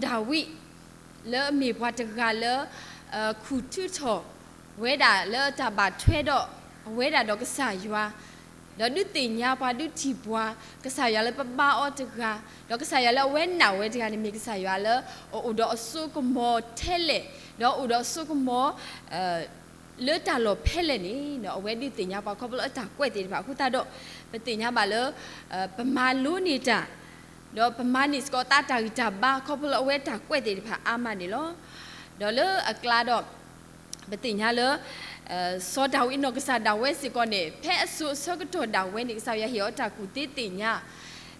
ဒၤဝံး လၢအမ့ၢ်ပှၤတဂၤလၢ ခူၣ်ထုးထီၣ်ဝဲဒၣ်လၢတၢ်ဘၣ်ထွဲဒီး အဝဲဒၣ်ဒီးကစၢ်ယွၤ, ဒီးဒုးသ့ၣ်ညါပှၤဒုးထံၣ်ပှၤ ကစၢ်ယွၤလၢပဘါအီၤတဂၤ, ဒီးကစၢ်ယွၤလၢအဝဲနာ်ဝဲတဂၤန့ၣ် မ့ၢ်ကစၢ်ယွၤလၢ အအိၣ်ဒီးအစိကမီၤထဲလဲၣ်, ဒီးအိၣ်ဒီးအစိကမီၤ လၢတၢ်လီၢ်ဖဲလဲၣ်န့ၣ် အဝဲဒုးသ့ၣ်ညါပှၤခီဖျိလၢအတၢ်ကွဲးသ့ၣ်တဖၣ်အဃိသတးဒီး ပသ့ၣ်ညါဘၣ်လၢ ပမၤလိန့ၢ်တၢ် ဒီးပမၤန့ၢ်စ့ၢ်ကီးသးတၢ်ဂံၢ်တၢ်ဘါ ခီဖျိလၢအဝဲတၢ်ကွဲးသ့ၣ်တဖၣ်အါမးန့ၣ်လီၤ. ဒီးလၢအကျါဒီး ပသ့ၣ်ညါလၢ စီၤဒၤဝံးအနီၢ်ကစၢ်ဒၣ်ဝဲစ့ၢ်ကီးန့ၣ် ဖဲအစိၤအဆၢကတီၢ်ဒၣ်ဝဲန့ၣ် ကစၢ်ယွၤဟ့ၣ်အီၤတၢ်ကူၣ်သ့သ့ၣ်ညါ,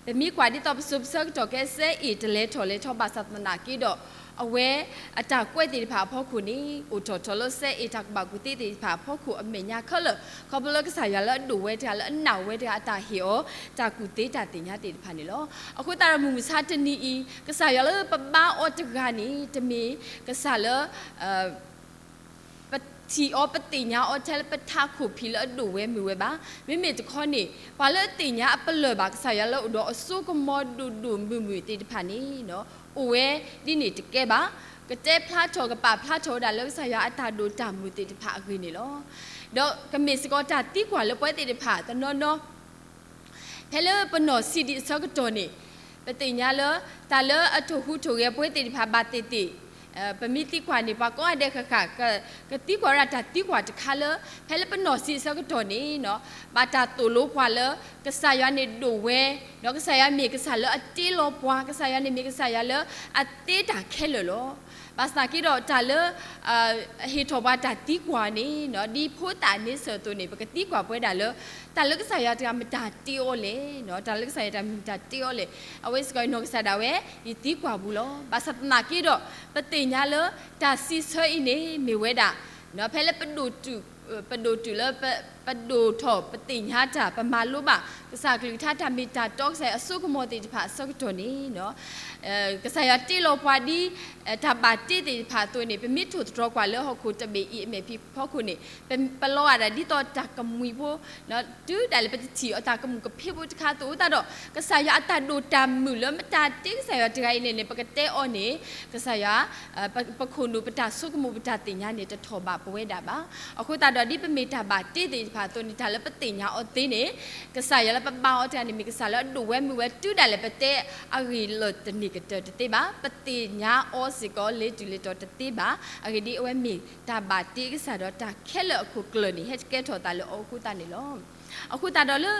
ပမ့ၢ်ကွၢ်ဒ်သိးပစိၤပဆၢကတီၢ်ကဲစဲအ့ၣ်တလဲၤထီၣ်လဲၤထီဘၣ်ဆၣ်သနာ်က့ဒီး အဝဲအတၢ်ကွဲးသ့ၣ်တဖၣ်အဖီခိၣ်န့ၣ် အိၣ်ထီၣ်ထီၣ်လၢစဲအ့ၣ်တၢ်ကဘၣ်ကူၣ်သ့သ့ၣ်တဖၣ်အဖီခိၣ်အမဲာ်ညါခဲလၢာ် ခီဖျိလၢကစၢ်ယွၤလၢအဒိၣ်ဝဲတဂၤလၢအနာ်ဝဲတဂၤအတၢ်ဟ့ၣ်အီၤ တၢ်ကူၣ်သ့တၢ်သ့ၣ်ညါသ့ၣ်တဖၣ်န့ၣ်လီၤ. အဃိသတးဒီးမုၢ်မဆါတနံၤအံၤ ကစၢ်ယွၤလၢပဘါအီၤတဂၤန့ၣ် တမ့ၢ်ကစၢ်လၢ ပထံၣ်အီၤပသ့ၣ်ညါအီၤထဲလၢပထးခိၣ်ဖံးလၢအဒိၣ်ဝဲမုၢ်ဝဲဘၣ်. မ့မ့ၢ်တခီန့ၣ် ပှၤလၢအသ့ၣ်ညါအပလၢၢ်ဘၣ် ကစၢ်ယွၤလၢအိၣ်ဒီးအစိကမီၤဒိၣ်ဒိၣ်မုၢ်မုၢ်သ့ၣ်တဖၣ်န့ၣ် အိၣ်ဝဲဒ်န့ၣ်တကဲဘၣ်. ကတဲဖျါထီၣ်ကပာ်ဖျါထီၣ်ဝဲဒၣ်လၢကစၢ်ယွၤအတၢ်ဒိၣ်တၢ်မုၢ်သ့ၣ်တဖၣ်အဂ့ၢ်န့ၣ်လီၤ. ဒီးကမ့ၢ်စ့ၢ်ကီးတၢ်သံကွၢ်လၢပဝဲသ့ၣ်တဖၣ်တနီၤနီၤ ဖဲလၢပနီၢ်ဆံးဒံးအဆၢကတီၢ်န့ၣ် ပသ့ၣ်ညါလၢ တၢ်လၢအထိၣ်ဟူးထိၣ်ဂဲၤပဝဲသ့ၣ်တဖၣ်ဘၣ်သ့ၣ်သ့ၣ်, ပမ့ၢ်သံကွၢ်န့ၣ် ပှၤကိးဂၤဒဲးဃၣ်ဃၣ် ကသံကွၢ်ဝဲဒၣ်တၢ်သံကွၢ်တခါလၢ ဖဲလၢပနီၢ်ဆံးအဆၢကတီၢ်န့ၣ် ဘၣ်တၢ်သိၣ်လိပှၤလၢ ကစၢ်ယွၤန့ၣ်ဒိၣ်ဝဲ, ဒီးကစၢ်ယွၤမ့ၢ်ကစၢ်လၢအတ့လီၤပှၤ, ကစၢ်ယွၤန့ၣ်မ့ၢ်ကစၢ်ယွၤလၢအသ့တၢ်ခဲလၢာ်လီၤ. ဘၣ်ဆၣ်သနာ်က့ဒီးတၢ်လၢ ဟ့ၣ်ထီၣ်ပှၤတၢ်သံကွၢ်န့ၣ် ဒ်ဖိသၣ်န့ဆၢၣ်အသိးန့ၣ် ပကသံကွၢ်ပဝဲဒၣ်လၢ တၢ်လၢကစၢ်ယွၤတဂၤမတၤတ့အီၤလဲၣ်, တၢ်လၢကစၢ်ယွၤတဂၤမတၤတ့အီၤလဲၣ်, အဝဲစ့ၢ်ကီးအနီၢ်ကစၢ်ဒၣ်ဝဲ ယသံကွၢ်ပူၤလီၤ. ဘၣ်ဆၣ်သနာ်က့ဒီး ပသ့ၣ်ညါလၢ တၢ်စံးဆၢအံၤန့ၣ် မ့ၢ်ဝဲဒၣ် ဖဲလၢ ပဒိၣ်တုာ်လၢ ပဒိၣ်ထီၣ်ပသ့ၣ်ညါတၢ် ပမၤလိဘၣ် ကစၢ်ကလုၢ်ကထါတၢ်မ့ၢ်တၢ်တီ ကစၢ်ယွၤအစိကမီၤသ့ၣ်တဖၣ်အဆၢကတီၢ်န့ၣ် ကစၢ်ယွၤတ့လီၤပှၤဒ် တၢ်ဘၣ်တ့သ့ၣ်တဖၣ်အသိးန့ၣ် ပမ့ၢ်ထိၣ်သတြီၤကွၢ်လၢဟီၣ်ခိၣ်တဘ့ၣ်အံၤအမဲာ်ဖံးဖီခိၣ်န့ၣ် ပလီၤဂာ်ဒၣ်ဒ်သိးတၢ်ကမှံၤဖိ တုၤဒၣ်လဲာ်ပတထံၣ်အီၤတၢ်ကမူၣ်ကဖ့းဖိတခါအသိးအဃိသတးဒီး ကစၢ်ယွၤအတၢ်ဒိၣ်တၢ်မုၢ်လၢမတၤတ့ကစၢ်ယွၤတဂၤအံၤန့ၣ်န့ၣ် ပကတဲအီၤန့ၣ် ကစၢ်ယွၤ ပခိၣ်နူာ်ပတၢ်ဆိကမိၣ်ပတၢ်သ့ၣ်ညါန့ၣ် တထီၣ်ဘးပဝဲဒၣ်ဘၣ်. အဃိသတးဒီးဒ်ပမ့ၢ်တၢ်ဘၣ်တ့သ့ၣ်တဖၣ်အသိးန့ၣ် တၢ်လၢပသ့ၣ်ညါအီၤသ့န့ၣ် ကစၢ်ယွၤလၢပဘါအီၤတဂၤန့ၣ် မ့ၢ်ကစၢ်လၢအဒိၣ်ဝဲမုၢ်ဝဲ တုၤဒၣ်လဲာ်ပတဲအဂ့ၢ်လၢာ်တန့ၢ်ကတၢၢ်တသ့ဘၣ်. ပသ့ၣ်ညါအီၤစ့ၢ်ကီးလ့ၤတုၤလ့ၤတီၤတသ့ဘၣ်. အဂ့ၢ်ဒ်အဝဲမ့ၢ်တၢ်ဘၣ်တ့ကစၢ်ဒီးတၢ်ခဲလၢာ်အခိၣ်ကျၢၢ်န့ၣ် ဟဲကဲထီၣ်သးလၢအီၤအဃိသတးန့ၣ်လီၤ. အဃိသတးဒီးလၢ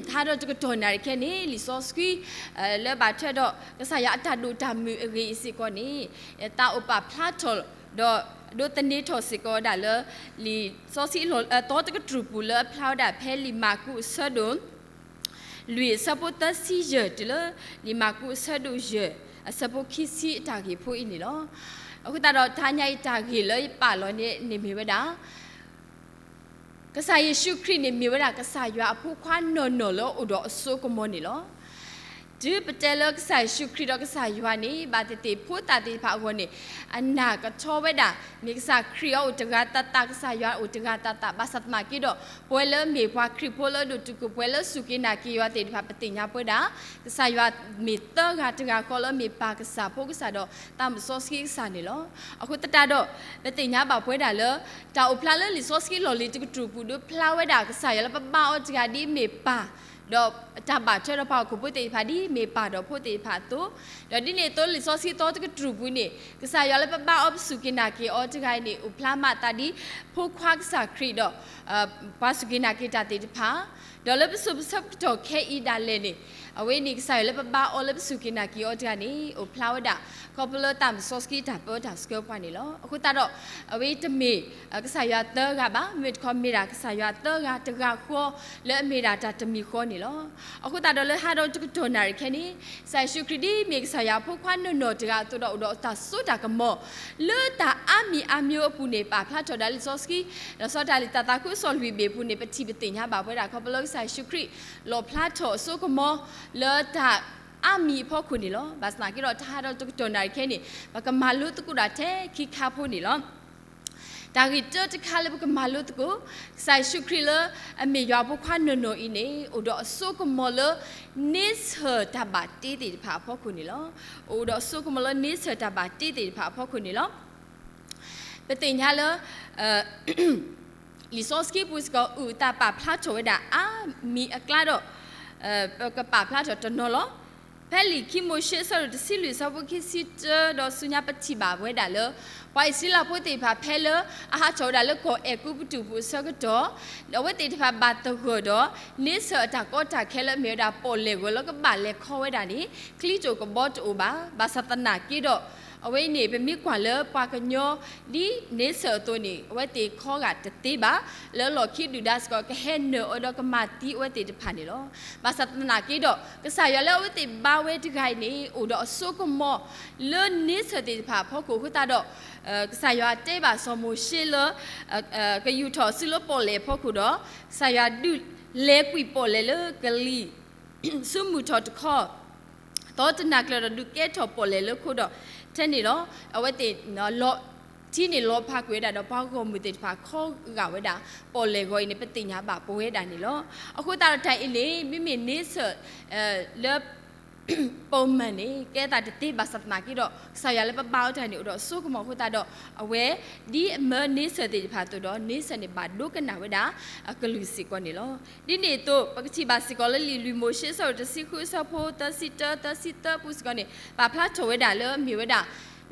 တဟါဒီးတကတီၢ်နၣ်ရံၣ်ခဲန့ၣ် လံာ်စီဆှံ လၢဘၣ်ထွဲဒီးကစၢ်ယွၤအတၢ်ဒိၣ်တၢ်မုၢ်အဂ့ၢ်အံၤစ့ၢ်ကီးန့ၣ် သးအိၣ်ပာ်ဖျါထီၣ် ဒီးဒိးသန့ၤထီၣ်စ့ၢ်ကီးဝဲဒၣ်လၢ လံာ်စီဆှံအသီတကတြူၢ်ပူၤလၢအဖျါဝဲဒၣ်ဖဲလံာ်မၢ်ကူးအဆၢဒိၣ် လွံၢ်အဆၢဖိသၢဆံယဲၢ်တုၤလၢ လံာ်မၢ်ကူးအဆၢဒိၣ်ယဲၢ် အဆၢဖိခံဆံအတၢ်ဂ့ၢ်ဖိအံၤန့ၣ်လီၤ. အဃိသတးဒီးတဟါညါအံၤတၢ်ဂ့ၢ်လၢယပာ်လီၤန့ၣ် န့ၣ်မ့ၢ်ဝဲဒၣ် ကစၢ်ယ့ၣ်ၡူးခရံာ်န့ၣ် မ့ၢ်ဝဲဒၣ်ကစၢ်ယွၤအဖိခွါနီၢ်နီၢ်လၢအိၣ်ဒီးအစိကမီၤန့ၣ်လီၤ. တုၤပတဲလၢကစၢ်ယ့ၣ်ၡူးခရံာ်ဒီးကစၢ်ယွၤန့ၣ် ဘၣ်သ့ၣ်သ့ၣ်ဖိသၣ်သ့ၣ်တဖၣ်အဂီၢ်န့ၣ် အနၢ်ကထီဝဲဒၣ် မ့ၢ်ကစၢ်ခရံာ်အအိၣ်တဂၤသးသး ကစၢ်ယွၤအိၣ်တဂၤသးသး ဘၣ်ဆၣ်သနာ်က့ဒီး ပဝဲလၢမ့ၢ်ပှၤခရံာ်ဖိလၢအဒိၣ်တုာ်ခိၣ် ပဝဲလၢစူၢ်က့ၤနာ်က့ၤယွၤသ့ၣ်တဖၣ် ပသ့ၣ်ညါပဝဲဒၣ် ကစၢ်ယွၤမ့ၢ်သၢဂၤတဂၤဃီလၢမ့ၢ်ပၢ်ကစၢ် ဖိကစၢ်ဒီးသးစီဆှံကစၢ်န့ၣ်လီၤ. အဃိသတးဒီး ပသ့ၣ်ညါဘၣ်ပဝဲဒၣ်လၢ တၢ်အိၣ်ဖျါလၢလံာ်စီဆှံလီၢ်လံၤတကတြူၢ်ပူၤဒီးဖျါဝဲဒၣ် ကစၢ်ယွၤလၢပဘါအီၤတဂၤဒ်မ့ၢ်ပၢ် ဒီးတၢ်ဘၣ်ထွဲဒီးပှၤဟီၣ်ခိၣ်ဖိသ့ၣ်တဖၣ်ဒ်မ့ၢ်ပၢ်ဒီးဖိသ့ၣ်တဖၣ်အသိး, ဒီးဒ်န့ၣ်အသိးလံာ်စီဆှံသီတကတြူၢ်ပူၤန့ၣ် ကစၢ်ယွၤလၢပဘါအီၤပစူၢ်က့ၤနာ်က့ၤအီၤတဂၤအံၤန့ၣ် အိၣ်ဖျါမးသးဒ် ဖိခွါကစၢ်ခရံာ်ဒီး ပှၤစူၢ်က့ၤနာ်က့ၤတၢ်သ့ၣ်တဖၣ်, ဒီးလၢပစိၤပဆၢကတီၢ်ခဲအံၤဒၣ်လဲာ်န့ၣ် အဝဲန့ၣ်ကစၢ်ယွၤလၢပဘါအီၤလၢပစူၢ်က့ၤနာ်က့ၤအီၤတဂၤန့ၣ် အိၣ်ဖျါဝဲဒၣ် ခီဖျိလၢသးစီဆှံတၢ်ပၢတၢ်ဆှၢပှၤန့ၣ်လီၤ. အဃိသတးဒီး အဝဲတမ့ၢ် ကစၢ်ယွၤသၢဂၤဘၣ်, မ့မ့ၢ်တခီမ့ၢ်ဒၣ်ကစၢ်ယွၤသၢဂၤတဂၤဃီ လၢအမ့ၢ်ဒၣ်တၢ်တမံၤဃီန့ၣ်လီၤ. အဃိသတးဒီးလၢဟါဒီးတကတီၢ်နၣ်ရံၣ်ခဲန့ၣ် ကစၢ်ယ့ၣ်ၡူးခရံာ်ဒ်မ့ၢ်ကစၢ်ယွၤအဖိခွါနီၢ်နီၢ်တဂၤအသိးဒီးအိၣ်ဒီးတၢ်စိတၢ်ကမီၤ လၢတၢ်အါမံၤအါမံၤအပူၤန့ၣ် ပာ်ဖျါထီၣ်ဒၣ်လံာ်စီဆှံ ဒီးစီၤတၢ်လံာ်တၢ်သးခုအစီၣ်လွံၢ်ဘ့ၣ်ပူၤန့ၣ် ပထံၣ်ပသ့ၣ်ညါဘၣ်ပဝဲဒၣ် ခီဖျိလၢကစၢ်ယ့ၣ်ၡူးခရံာ် လီၣ်ဖျါထီၣ်အစိကမီၤ လၢတၢ်အါမံၤအဖီခိၣ်န့ၣ်လီၤ. ဘၣ်ဆၣ်သနာ်က့ဒီး တဟါဒီးတကတီၢ်နၣ်ရံၣ်ခဲန့ၣ် ပကမၤလိသကိးဒၣ်ထဲခံခါဖိန့ၣ်လီၤ. တၢ်ဂ့ၢ်တၢတခါလၢပကမၤလိသကိး, ကစၢ်ယ့ၣ်ၡူးခရံာ်လၢအမ့ၢ်ယွၤဖိခွါနီၢ်နီၢ်အံၤန့ၣ် အိၣ်ဒီးအစိကမီၤလၢ န့ဆၢၣ်တၢ်ဘၣ်တ့သ့ၣ်တဖၣ်အဖီခိၣ်န့ၣ်လီၤ. အိၣ်ဒီးအစိကမီၤလၢန့ဆၢၣ်တၢ်ဘၣ်တ့သ့ၣ်တဖၣ်အဖီခိၣ်န့ၣ်လီၤ. ပသ့ၣ်ညါလၢ လံာ်စီဆှံပူၤစ့ၢ်ကီး အုၣ်အသးပာ်ဖျါထီၣ်ဝဲဒၣ်အါမံၤအကျါဒီး ပကပာ်ဖျါထီၣ်တနီၤလီၤ. ဖဲလံာ်ခံမိၤၡ့အဆၢဒိၣ်တဆံလွံၢ်အဆၢဖိခံဆံတၢဒီးဆူညါပထံၣ်ဘၣ်ဝဲဒၣ်လၢ ပှၤအံၣ်စရ့လးဖိသ့ၣ်တဖၣ်ဖဲလၢအဟးထီၣ်ဝဲဒၣ်လၢကီၢ်အဲၤကူပတူးပူၤအဆၢကတီၢ် အဝဲသ့ၣ်တဖၣ်ဘၣ်သဂၢၢ်ဒီး န့ဆၢၣ်အတၢ်ကီတၢ်ခဲလၢအမ့ၢ်ဝဲဒၣ်ပီၣ်လဲၣ်ဂီၤလၢကဘၣ်လဲၤခီဝဲဒၣ်န့ၣ် ချံတိၣ်ကဘီတအိၣ်ဘၣ်. ဘၣ်ဆၣ်သနာ်က့ဒီး အဝဲအံၤန့ၣ် ပမ့ၢ်ကွၢ်လၢပှၤကညီဒ်န့ဆၢၣ်အသိးန့ၣ် အဝဲသ့ၣ်ခီဂာ်တသ့ဘၣ်. လၢလီၢ်ခံဒုၣ်ဒါစ့ၢ်ကီး ကဟဲနၢၤအီၤဒီးကမၤသံအဝဲသ့ၣ်တဖၣ်န့ၣ်လီၤ. ဘၣ်ဆၣ်သနာ်က့ဒီး ကစၢ်ယွၤလၢအဝဲသ့ၣ်ဘါဝဲတဂၤအံၤန့ၣ် အိၣ်ဒီးအစိကမီၤလၢန့ဆၢၣ်သ့ၣ်တဖၣ်အဖီခိၣ်အဃိသတးဒီး ကစၢ်ယွၤတဲဘၣ်စီၤမိၤၡ့လၢ ကယူၤထီၣ်အစုလၢပီၣ်လဲၣ်အဖီခိၣ်ဒီး ကစၢ်ယွၤဒုးလဲၤကွံာ်ပီၣ်လဲၣ်လၢကလံၤ ဆူမုၢ်ထီၣ်တခီ သီတနၤကျၢၤဒီးဒုးကဲထီၣ်ပီၣ်လဲၣ်လၢခိဒီး ထဲန့ၣ်လီၤ. အဝဲသ့ၣ် ထံန့ၣ်လီၤဖးကွံာ်ဝဲဒၣ်ဒီးပှၤဂီၢ်မုၢ်သ့ၣ်တဖၣ်ခီဂာ်ဝဲဒၣ် ပီၣ်လဲၣ်ဂီၤအံၤန့ၣ် ပသ့ၣ်ညါဘၣ်ပဝဲဒၣ်န့ၣ်လီၤ. အဃိသတးဒီးတၢ်အံၤန့ၣ် မ့မ့ၢ်န့ဆၢၣ် လၢ ပိာ်မၢၢ်န့ၣ် ကဲသးတသ့ဘၣ်ဆၣ်သနာ်က့ဒီး ကစၢ်ယွၤလၢပဘါအီၤတၢ်န့ၣ် အိၣ်ဒီးအစိကမီၤအဃိသတးဒီး အဝဲ ဒ်အမၢန့ဆၢၣ်သ့ၣ်တဖၣ်အသိးဒီး န့ဆၢၣ်န့ၣ်ဘၣ်ဒိကနၣ်ဝဲဒၣ်အကလုၢ်စ့ၢ်ကီးန့ၣ်လီၤ. ဒ်န့ၣ်အသိး ပကထံၣ်ဘၣ်စ့ၢ်ကီးလၢလံာ်လွံၢ်မိၤၡ့အဆၢဒိၣ်တဆံဃုအဆၢဖိသၢဆံတၢ သၢဆံသၢပူၤစ့ၢ်ကီးန့ၣ် ပာ်ဖျါထီၣ်ဝဲဒၣ်လၢအမ့ၢ်ဝဲဒၣ်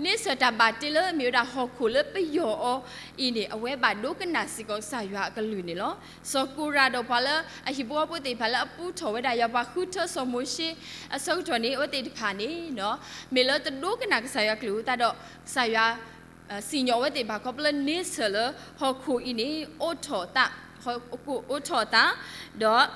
န့ဆၢၣ်တၢ်ဘၣ်တ့လၢအမ့ၢ်ဝဲဒၣ်ဟီၣ်ခိၣ်လၢပယီၤအီၤအံၤန့ၣ် အဝဲဘၣ်ဒိကနၣ်စ့ၢ်ကီးကစၢ်ယွၤအကလုၢ်န့ၣ်လီၤ. စီၤကိၤရးဒီးပှၤလၢအဟံၣ်ဖိဃီဖိသ့ၣ်တဖၣ်လၢအပူထီၣ်ဝဲဒၣ်ယွၤပှၤဃုထၢစီၤမိၤၡ့အဆၢကတီၢ်န့ၣ် အဝဲသ့ၣ်တဖၣ်န့ၣ် မ့ၢ်လၢတဒိကနၣ်ကစၢ်ယွၤကလုၢ်အဃိသတးဒီး ကစၢ်ယွၤ စံၣ်ညီၣ်အဝဲသ့ၣ်တဖၣ်ခီဖျိလၢန့ဆၢၣ်လၢဟီၣ်ခိၣ်အံၤန့ၣ် အိးထီၣ်အသး, ဟီၣ်ခိၣ်အိးထီၣ်အသး, ဒီး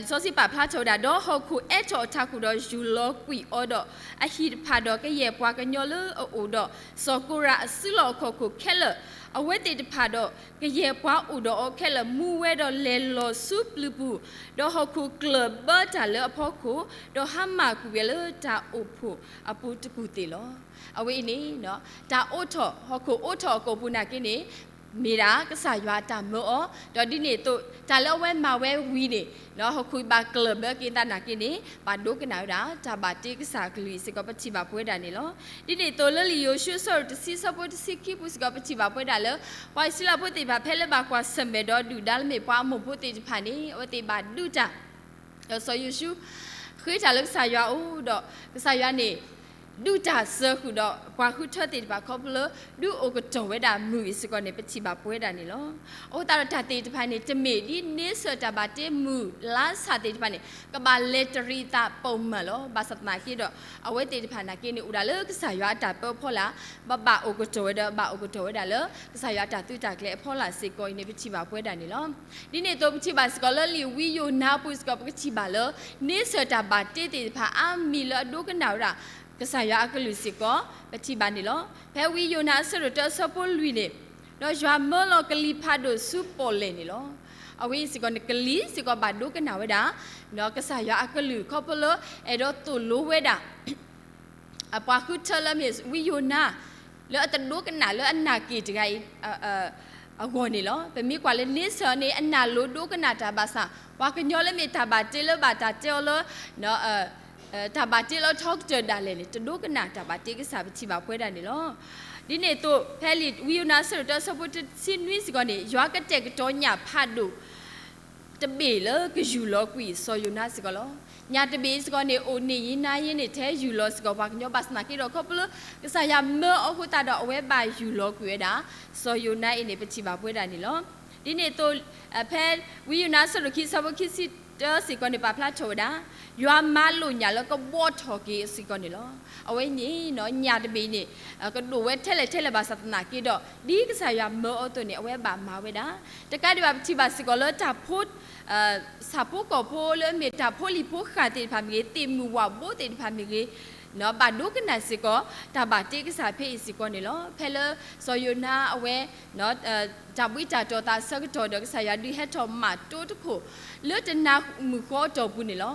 လံာ်စီဆှံပာ်ဖျါထီၣ်ဝဲဒၣ် ဒီးဟီၣ်ခိၣ်အဲးထီၣ်အထးခိၣ်ဒီးယူၢ်လီၤကွံာ်အီၤဒီး အဟံၣ်တဖၣ်ဒီးကယဲၢ်ပှၤကညီလၢအအိၣ်ဒီး စီၤကိၤရးအစုလီၢ်အခီၣ်ခိၣ်ခဲလၢာ်, အဝဲသ့ၣ်တဖၣ်ဒီးကယဲၢ်ပှၤအိၣ်ဒီးအီၤခဲလၢာ် မူဝဲဒီးလဲၤလီၤဆူပျုၤပူၤ, ဒီးဟီၣ်ခိၣ်ကျၢၢ်ဘၢတၢ်လၢအဖီခိၣ်, ဒီးဟါမၢ်ကွံာ်ဝဲလၢတၢ်အိၣ်ဖှိၣ်အပူၤတကူၢ်သ့ၣ်လီၤ. အဝဲအံၤန့ၣ် တၢ်အိးထီၣ် ဟီၣ်ခိၣ်အိးထီၣ်အကိာ်ပူၤနာ်က့န့ၣ် မ့ၢ်ဒၣ်ကစၢ်ယွၤအတၢ်မၢအီၤ, ဒီးဒ်န့ၣ်အသိး တၢ်လၢအဝဲမၤဝဲဝံၤန့ၣ် ဟီၣ်ခိၣ်ဘၣ်ကျၢၢ်ဘၢက့ၤသနာ်က့န့ၣ် ဘၣ်ဒိကနၣ်ဝဲဒၣ် တၢ်ဘၣ်တ့ကစၢ်အကလုၢ်အံၤစ့ၢ်ကီး ပထံၣ်ဘၣ်ပဝဲဒၣ်န့ၣ်လီၤ. ဒ်န့ၣ်အသိးလၢလံာ်ယိၤၡူအဆၢဒိၣ်တဆံအဆၢဖိတဆံခံပူၤစ့ၢ်ကီး ပထံၣ်ဘၣ်ပဝဲဒၣ်လၢ ပှၤအံၣ်စရ့လးဖိသ့ၣ်တဖၣ်ဖဲလၢဘၣ်ကွၢ်ဆၢၣ်မဲာ်ဒီးဒုၣ်ဒါလၢမ့ၢ်ပှၤအမိၢ်ဖိသ့ၣ်တဖၣ်န့ၣ် အဝဲသ့ၣ်ဘၣ်ဒုးတၢ် ဒီးစီၤယိၤၡူ ဃ့တၢ်လၢကစၢ်ယွၤအအိၣ်ဒီး ကစၢ်ယွၤန့ၣ် ဒုးတၢ်စၢဃုာ်ဒီးပှၤဃုထၢသ့ၣ်တဖၣ်ခီဖျိလၢ ဒုးအိၣ်ကတီၢ်ဝဲဒၣ်မုၢ်အံၤစ့ၢ်ကီးန့ၣ် ပထံၣ်ဘၣ်ပဝဲဒၣ်န့ၣ်လီၤ. အဃိသတးဒီးတၢ်သ့ၣ်တဖၣ်န့ၣ် တမ့ၢ်ဒ်န့ဆၢၣ်တၢ်ဘၣ်တ့မုၢ်လါဆၣ်သ့ၣ်တဖၣ်န့ၣ် ကဘၣ်လဲၤတရံးအသးပိာ်မၢၢ်လီၤ. ဘၣ်ဆၣ်သနာ်က့ဒီး အဝဲသ့ၣ်တဖၣ်နာ်က့န့ၣ် အိၣ်ဒၣ်လၢကစၢ်ယွၤအတၢ်ပၢအဖီလာ်, ဘၣ်ဘၣ်အိၣ်ကတီၢ်ဝဲဒီး ဘၣ်အိၣ်ကတီၢ်ဝဲဒၣ်လၢ ကစၢ်ယွၤအတၢ်သုးတၢ်ကျဲၤအဖီလာ်စ့ၢ်ကီးအံၤန့ၣ် ပထံၣ်ဘၣ်ပဝဲဒၣ်န့ၣ်လီၤ. ဒ်န့ၣ်အသိး ပထံၣ်ဘၣ်စ့ၢ်ကီးလၢလံာ်ဝံယိၤနါအပူၤစ့ၢ်ကီး ပကထံၣ်ဘၣ်လၢ န့ဆၢၣ်တၢ်ဘၣ်တ့သ့ၣ်တဖၣ်အါမံၤလၢအဒိကနၣ်ဝဲဒၣ် ကစၢ်ယွၤအကလုၢ်စ့ၢ်ကီး ပထံၣ်ဘၣ်န့ၣ်လီၤ. ဖဲဝံယိၤနါအဆၢဒိၣ်တၢအဆၢဖိလွံၢ်န့ၣ် ဒီးယွၤမၢလီၤကလံၤဖးဒိၣ်ဆူပီၣ်လဲၣ်န့ၣ်လီၤ. အဝဲအံၤစ့ၢ်ကီးန့ၣ် ကလံၤစ့ၢ်ကီးဘၣ်ဒိကနၣ်ဝဲဒၣ် ကစၢ်ယွၤအကလုၢ်ခီဖျိလၢ အဲၣ်ဒိးသိၣ်လိဝဲဒၣ် အပှၤဃုထၢလၢမ့ၢ်ဝံယိၤနါ လၢအတဒိကနၣ်လၢအနာ်က့ၣ်တဂၤအံၤ အဂီၢ်န့ၣ်လီၤ. ပမ့ၢ်ကွၢ်လၢန့ဆၢၣ်န့ၣ် အနာ်လိၤဒိကနၣ်တၢ်ဘၣ်ဆၣ် ပှၤကညီလၢမ့ၢ်တၢ်ဘၣ်တ့လၢဘၣ်တၢ်တဲအီၤလၢ တၢ်ဘၣ်တ့လၢအထီကတၢၢ်ဒၣ်လဲာ်န့ၣ် တဒိကနၣ်တၢ်ဘၣ်တ့ကစၢ် ပထံၣ်ဘၣ်ပဝဲဒၣ်န့ၣ်လီၤ. ဒ်န့ၣ်အသိး ဖဲလံာ်ဝံယိၤနါအဆၢဒိၣ်တၢအဆၢဖိတဆံနွံစ့ၢ်ကီးန့ၣ် ယွၤကတဲာ်ကတီၤညၣ်ဖးဒိၣ် တဘ့ၣ်လၢကယူၢ်လီၤကွံာ်စီၤယိၤနါစ့ၢ်ကီးလီၤ. ညၣ်တဘ့ၣ်စ့ၢ်ကီးန့ၣ် အိၣ်နံၤယံၤနၤယံၤန့ၣ် ထဲယူၢ်လီၤစ့ၢ်ကီးပှၤကညီဘၣ်ဆၣ်သနာ်က့ဒီး ခီဖျိလၢကစၢ်ယွၤမၢအီၤအဃိသတးဒီး အဝဲဘၣ်ယူၢ်လီၤကွံာ်ဝဲဒၣ် စီၤယိၤနါအံၤန့ၣ် ပထံၣ်ဘၣ်ပဝဲဒၣ်န့ၣ်လီၤ. ဒ်န့ၣ်အသိး ဖဲဝံယိၤနါအဆၢဒိၣ်ခံအဆၢဖိခံဆံတၢစ့ၢ်ကီးန့ၣ် ပာ်ဖျါထီၣ်ဝဲဒၣ် ယွၤမၤလိာ်ညၣ်လၢကဘှီထီၣ်က့ၤစ့ၢ်ကီးန့ၣ်လီၤ. အဝဲန့ၣ် ညၣ်တဘ့ၣ်အံၤန့ၣ် ကဒိၣ်ဝဲထဲလဲၣ်ထဲလဲၣ်ဘၣ်ဆၣ်သနာ်က့ဒီး ဒ်ကစၢ်ယွၤမၢအီၤအသိးန့ၣ် အဝဲဘၣ်မၤဝဲဒၣ် တကးဒံးဘၣ် ပထံၣ်ဘၣ်စ့ၢ်ကီးလၢတၢ်ဖိ ဆၣ်ဖိကီၢ်ဖိလၢအမ့ၢ်တၢ်ဖိလံၤဖိဃာ်သ့ၣ်တဖၣ်မ့ၢ်ဂ့ၤ, သ့ၣ်မုၣ်ဝၣ်ဘိသ့ၣ်တဖၣ်မ့ၢ်ဂ့ၤ, ဘၣ်ဒိကနၣ်စ့ၢ်ကီး တၢ်ဘၣ်တ့ကစၢ်ဖဲအံၤစ့ၢ်ကီးန့ၣ်လီၤ. ဖဲလၢစီၤယိၤနါအဝဲ တၢ်ဘှံးတၢ်တီၤသးအဆၢကတီၢ်ဒီး ကစၢ်ယွၤဒုးဟဲထီၣ်မၤတိတခိၣ် လၢတနၤမုၢ်ဃီအတီၢ်ပူၤန့ၣ်လီၤ.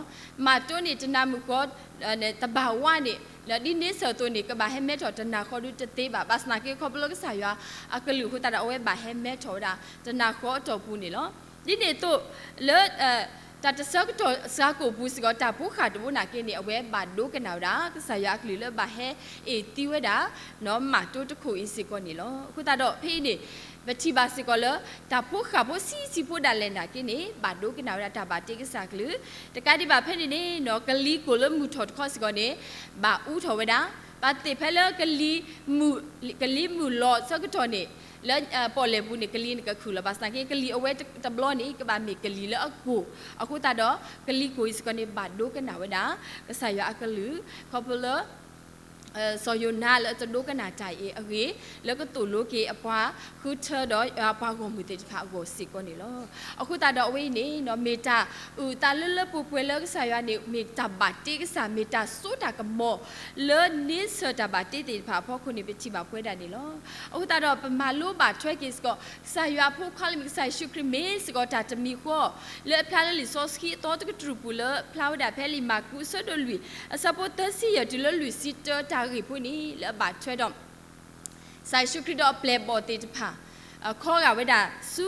မၤတိန့ၣ် တနၤမုၢ်ဃီ သဘာဝန့ၣ် ဒ်န့ဆၢၣ်အသိးန့ၣ် ကဘၣ်ဟဲမဲထီၣ်တနၤဃီဒုတသ့ဘၣ်. ဘၣ်ဆၣ်သနာ်က့ ခီဖျိလၢကစၢ်ယွၤအကလုၢ်အဃိသတးဒီး အဝဲဘၣ်ဟဲမဲထီၣ်ဝဲဒၣ် တနၤဃီအတီၢ်ပူၤန့ၣ်လီၤ. ဒ်န့ၣ်အသိး လၢ တၢ်တဆၢကတီၢ်စှၤကိာ်ပူၤစ့ၢ်ကီး တၢ်ဖိဃၢ်တဘိနာ်က့န့ၣ် အဝဲဘၣ်ဒိကနၣ်ဝဲဒၣ် ကစၢ်ယွၤအကလုၢ်လၢဘၣ်ဟဲအ့ၣ်သံဝဲဒၣ် နီၢ်မၢ်တိတခိၣ်အံၤစ့ၢ်ကီးန့ၣ်လီၤ. အဃိသတးဒီး ဖဲအံၤန့ၣ် ပထံၣ်ဘၣ်စ့ၢ်ကီးလၢ တၢ်ဖိဃၢ်ဖိဆံးဆံးဖိဒၣ်လဲာ်နာ်က့န့ၣ် ဘၣ်ဒိကနၣ်ဝဲဒၣ်တၢ်ဘၣ်တ့ကစၢ်အကလုၢ်, တကးဒံးဘၣ်ဖဲန့ၣ်န့ၣ် နီၢ်ကလံၤကိာ်လၢမုၢ်ထီၣ်တခီစ့ၢ်ကီးန့ၣ် ဘၣ်အူထီၣ်ဝဲဒၣ်, ဘၣ်သ့ၣ်ဖဲလၢ ကလံၤမုၢ်လီၤဆၢကတီၢ်န့ၣ် လၢပီၣ်လဲၣ်ပူၤန့ၣ် ကလံၤန့ၣ်ကခုၣ်လီၤ. ဘၣ်ဆၣ်သနာ်က့ ကလံၤအဝဲတဘျီန့ၣ် ကဘၣ်မ့ၢ်ကလံၤလၢအကိၢ်, အဃိသတးဒီး ကလံၤကိာ်အံၤစ့ၢ်ကီးန့ၣ် ဘၣ်ဒိကနၣ်ဝဲဒၣ် ကစၢ်ယွၤအကလုၢ်, ခီဖျိလၢ စီၤယိၤနါလၢအတဒိကနၣ်တၢ်အံၤအဂ့ၢ်, လၢကသိၣ်လိက့ၤအပှၤဃုထၢဒီး ပှၤဂီၢ်မုၢ်သ့ၣ်တဖၣ်အဂီၢ်စ့ၢ်ကီးန့ၣ်လီၤ. အဃိသတးဒီးအဝဲအံၤန့ၣ် မ့ၢ်တၢ်အုၣ်အသးလၢလၢပှဲၤပှဲၤလၢကစၢ်ယွၤန့ၣ် မ့ၢ်တၢ်ဘၣ်တ့ကစၢ် မ့ၢ်တၢ်စိတၢ်ကမီၤ လၢန့ဆၢၣ်တၢ်ဘၣ်တ့သ့ၣ်တဖၣ်အဖီခိၣ်န့ၣ် ပထံၣ်ဘၣ်ပဝဲဒၣ်န့ၣ်လီၤ. အဃိသတးဒီး ပမၤလိဘၣ်ထွဲက့ၤစ့ၢ်ကီး ကစၢ်ယွၤအဖိခွါလၢမ့ၢ်ကစၢ်ယ့ၣ်ၡူးခရံာ်မ့ၢ်စ့ၢ်ကီးတၢ်တမံၤဃီ လၢအဖျါလၢလံာ်စီဆှံအသီတကတြူၢ်ပူၤလၢအဖျါဝဲဒၣ်ဖဲလံာ်မၢ်ကူးအဆၢဒိၣ်လွံၢ် အဆၢဖိသၢဆံယဲၢ်တုၤလၢလွံၢ်ဆံတၢတၢ်ဂ့ၢ်ဖိန့ၣ် လၢအဘၣ်ထွဲဒီး ကစၢ်ယ့ၣ်ၡူးခရံာ်ဒီးအပျဲၢ်အဘီၣ်သ့ၣ်တဖၣ် ခီဂာ်ဝဲဒၣ်ဆူ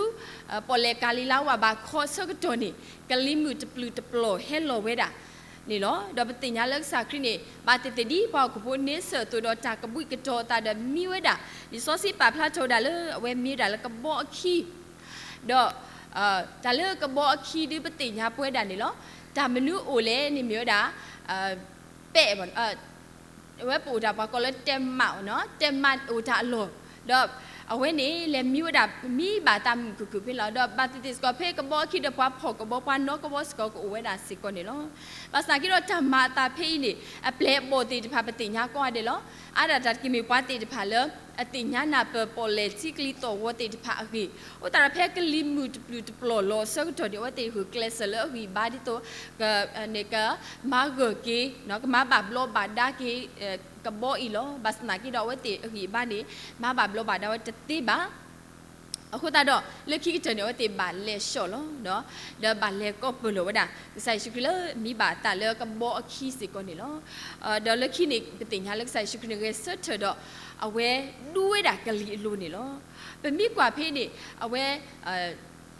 ပီၣ်လဲၣ်ကၤလံၤလါဝၤဘးခီအဆၢကတီၢ်န့ၣ် ကလံၤမုၢ်တပျုာ်တပျီၤဟဲလီၤဝဲဒၣ်န့ၣ်လီၤ. ဒီးပသ့ၣ်ညါလၢကစၢ်ခရံာ်န့ၣ် ဘၣ်သ့ၣ်သ့ၣ်ဒ်ပှၤဟီၣ်ခိၣ်ဖိန့ဆၢၣ်အသိးဒီး တၢ်ကဘှံးကတီၤအသးဒီးမံဝဲဒၣ်, လံာ်စီဆှံပာ်ဖျါထီၣ်ဝဲဒၣ်လၢအဝဲမံဝဲဒၣ်လၢကဘီအခံ ဒီး တၢ်လၢကဘီအခံဒုးပသ့ၣ်ညါပဝဲဒၣ်န့ၣ်လီၤ. တၢ်မနုၤအိၣ်လဲၣ်န့ၣ်မ့ၢ်ဝဲဒၣ် ပဲၣ် အဝဲပအိၣ်တၢ်ပှၤကိးလၢတဲမးနီၤ, တဲမးအိၣ်တၢ်အလီၢ်, ဒီးအဝဲန့ၣ်လဲၤမံဝဲဒၣ် မံဘၣ်သးမုာ်ခုၣ်ခုၣ်ဖဲလီၤ. ဒီးဘၣ်သ့ၣ်သ့ၣ်စ့ၢ်ကီးဖဲကဘီအခံဒီးပှၤဖီၣ်ကဘီ ပှၤနီၣ်ကဘီစ့ၢ်ကီးကအိၣ်ဝဲဒၣ်စ့ၢ်ကီးန့ၣ်လီၤ. ဘၣ်ဆၣ်က့ဒီးတၢ်မၤအသးဖဲအံၤန့ၣ် အပျဲၢ်အဘီၣ်သ့ၣ်တဖၣ်ပသ့ၣ်ညါကိးဂၤဒဲးလီၤ. အါဒၣ်တၢ်တက့ၢ်မ့ၢ်ပှၤသ့ၣ်တဖၣ်လၢ အသ့ၣ်ညါနၢ်ပၢၢ်ပီၣ်လဲၣ်ထံကလံၤသီၣ်ဂီၤသ့ၣ်တဖၣ်အဂ့ၢ်, အဃိသတးဒီးဖဲကလံၤမုၢ်တပျုာ်တပျီၤလီၤအဆၢကတီၢ်န့ၣ် အဝဲသ့ၣ်ဂုာ်ကျဲးစၢးလၢအဂံၢ်အဘါဒ်သိး ကမၤဂၢၢ်က့ၤ ကမၤဘၣ်ဘျီးဘၣ်ဒါက့ၤ ကဘီအံၤလီၤ. ဘၣ်ဆၣ်သနာ်က့ဒီးအဝဲသ့ၣ်အဂံၢ်အဘါန့ၣ် မၤဘၣ်ဘျီးဘၣ်ဒါဝဲတသ့ဘၣ်. အဃိသတးဒီး လၢခံကတၢၢ်န့ၣ် အဝဲသ့ၣ်ဘၣ်လဲၤဆှီလီၤ, ဒီးဘၣ်လဲၤကိးပၢၢ်လီၤဝဲဒၣ် ကစၢ်ယ့ၣ်ၡူးခရံာ်လၢမံဘၣ်အသးလၢကဘီအခံစ့ၢ်ကီးန့ၣ်လီၤ. ဒီးလၢခံန့ၣ် ပသ့ၣ်ညါလၢကစၢ်ယ့ၣ်ၡူးခရံာ်န့ၣ် ဂဲၤဆၢထၢၣ်ဒီး အဝဲဒူဝဲဒၣ်ကလံၤအလိၤန့ၣ်လီၤ. ပမ့ၢ်ကွၢ်ဖဲန့ၣ် အဝဲ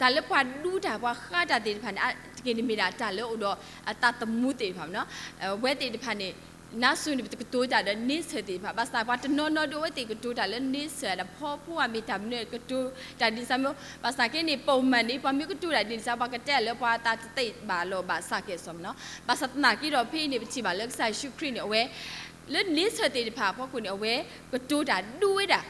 တၢ်လၢပှၤဒူတၢ် ပှၤဃါတၢ်သ့ၣ်တဖၣ်န့ၣ် တက့ၢ်န့ၣ်မ့ၢ်ဒၣ်တၢ်လၢအိၣ်ဒီးအသးသမူသ့ၣ်တဖၣ်, အဝဲသ့ၣ်တဖၣ်န့ၣ် နါစူၤန့ၣ် ပတကတိၤတၢ်ဒီးန့ဆၢၣ်သ့ၣ်တဖၣ်, ဘၣ်ဆၣ်ပှၤတနီၤနီၤဒုးအဝဲသ့ၣ်ကတိၤတၢ်လၢန့ဆၢၣ် ဒီးဖီဖိအမ့ၢ်တၢ်မနုၤကတိၤတၢ်ဒ်န့ၣ်စ့ၢ်မ့ၢ်, ဘၣ်ဆၣ်က့န့ၣ် ပိာ်မုၣ်န့ၣ် ပှၤမ့ၢ်ကတိၤတၢ်ဒ်န့ၣ်စ့ၢ် ပှၤကတဲလၢပှၤအသးတသ့ဘၣ်လီၤဘၣ်စ့ၢ်ကီးစ့ၢ်မ့ၢ်နီၤ. ဘၣ်ဆၣ်သနာ်က့ဒီးဖဲအံၤန့ၣ် ပထံၣ်ဘၣ်လၢကစၢ်ယ့ၣ်ၡူးခရံာ်န့ၣ် အဝဲ လၢန့ဆၢၣ်သ့ၣ်တဖၣ်အဖီခိၣ်န့ၣ် အဝဲကတိၤတၢ်ဒူဝဲဒၣ်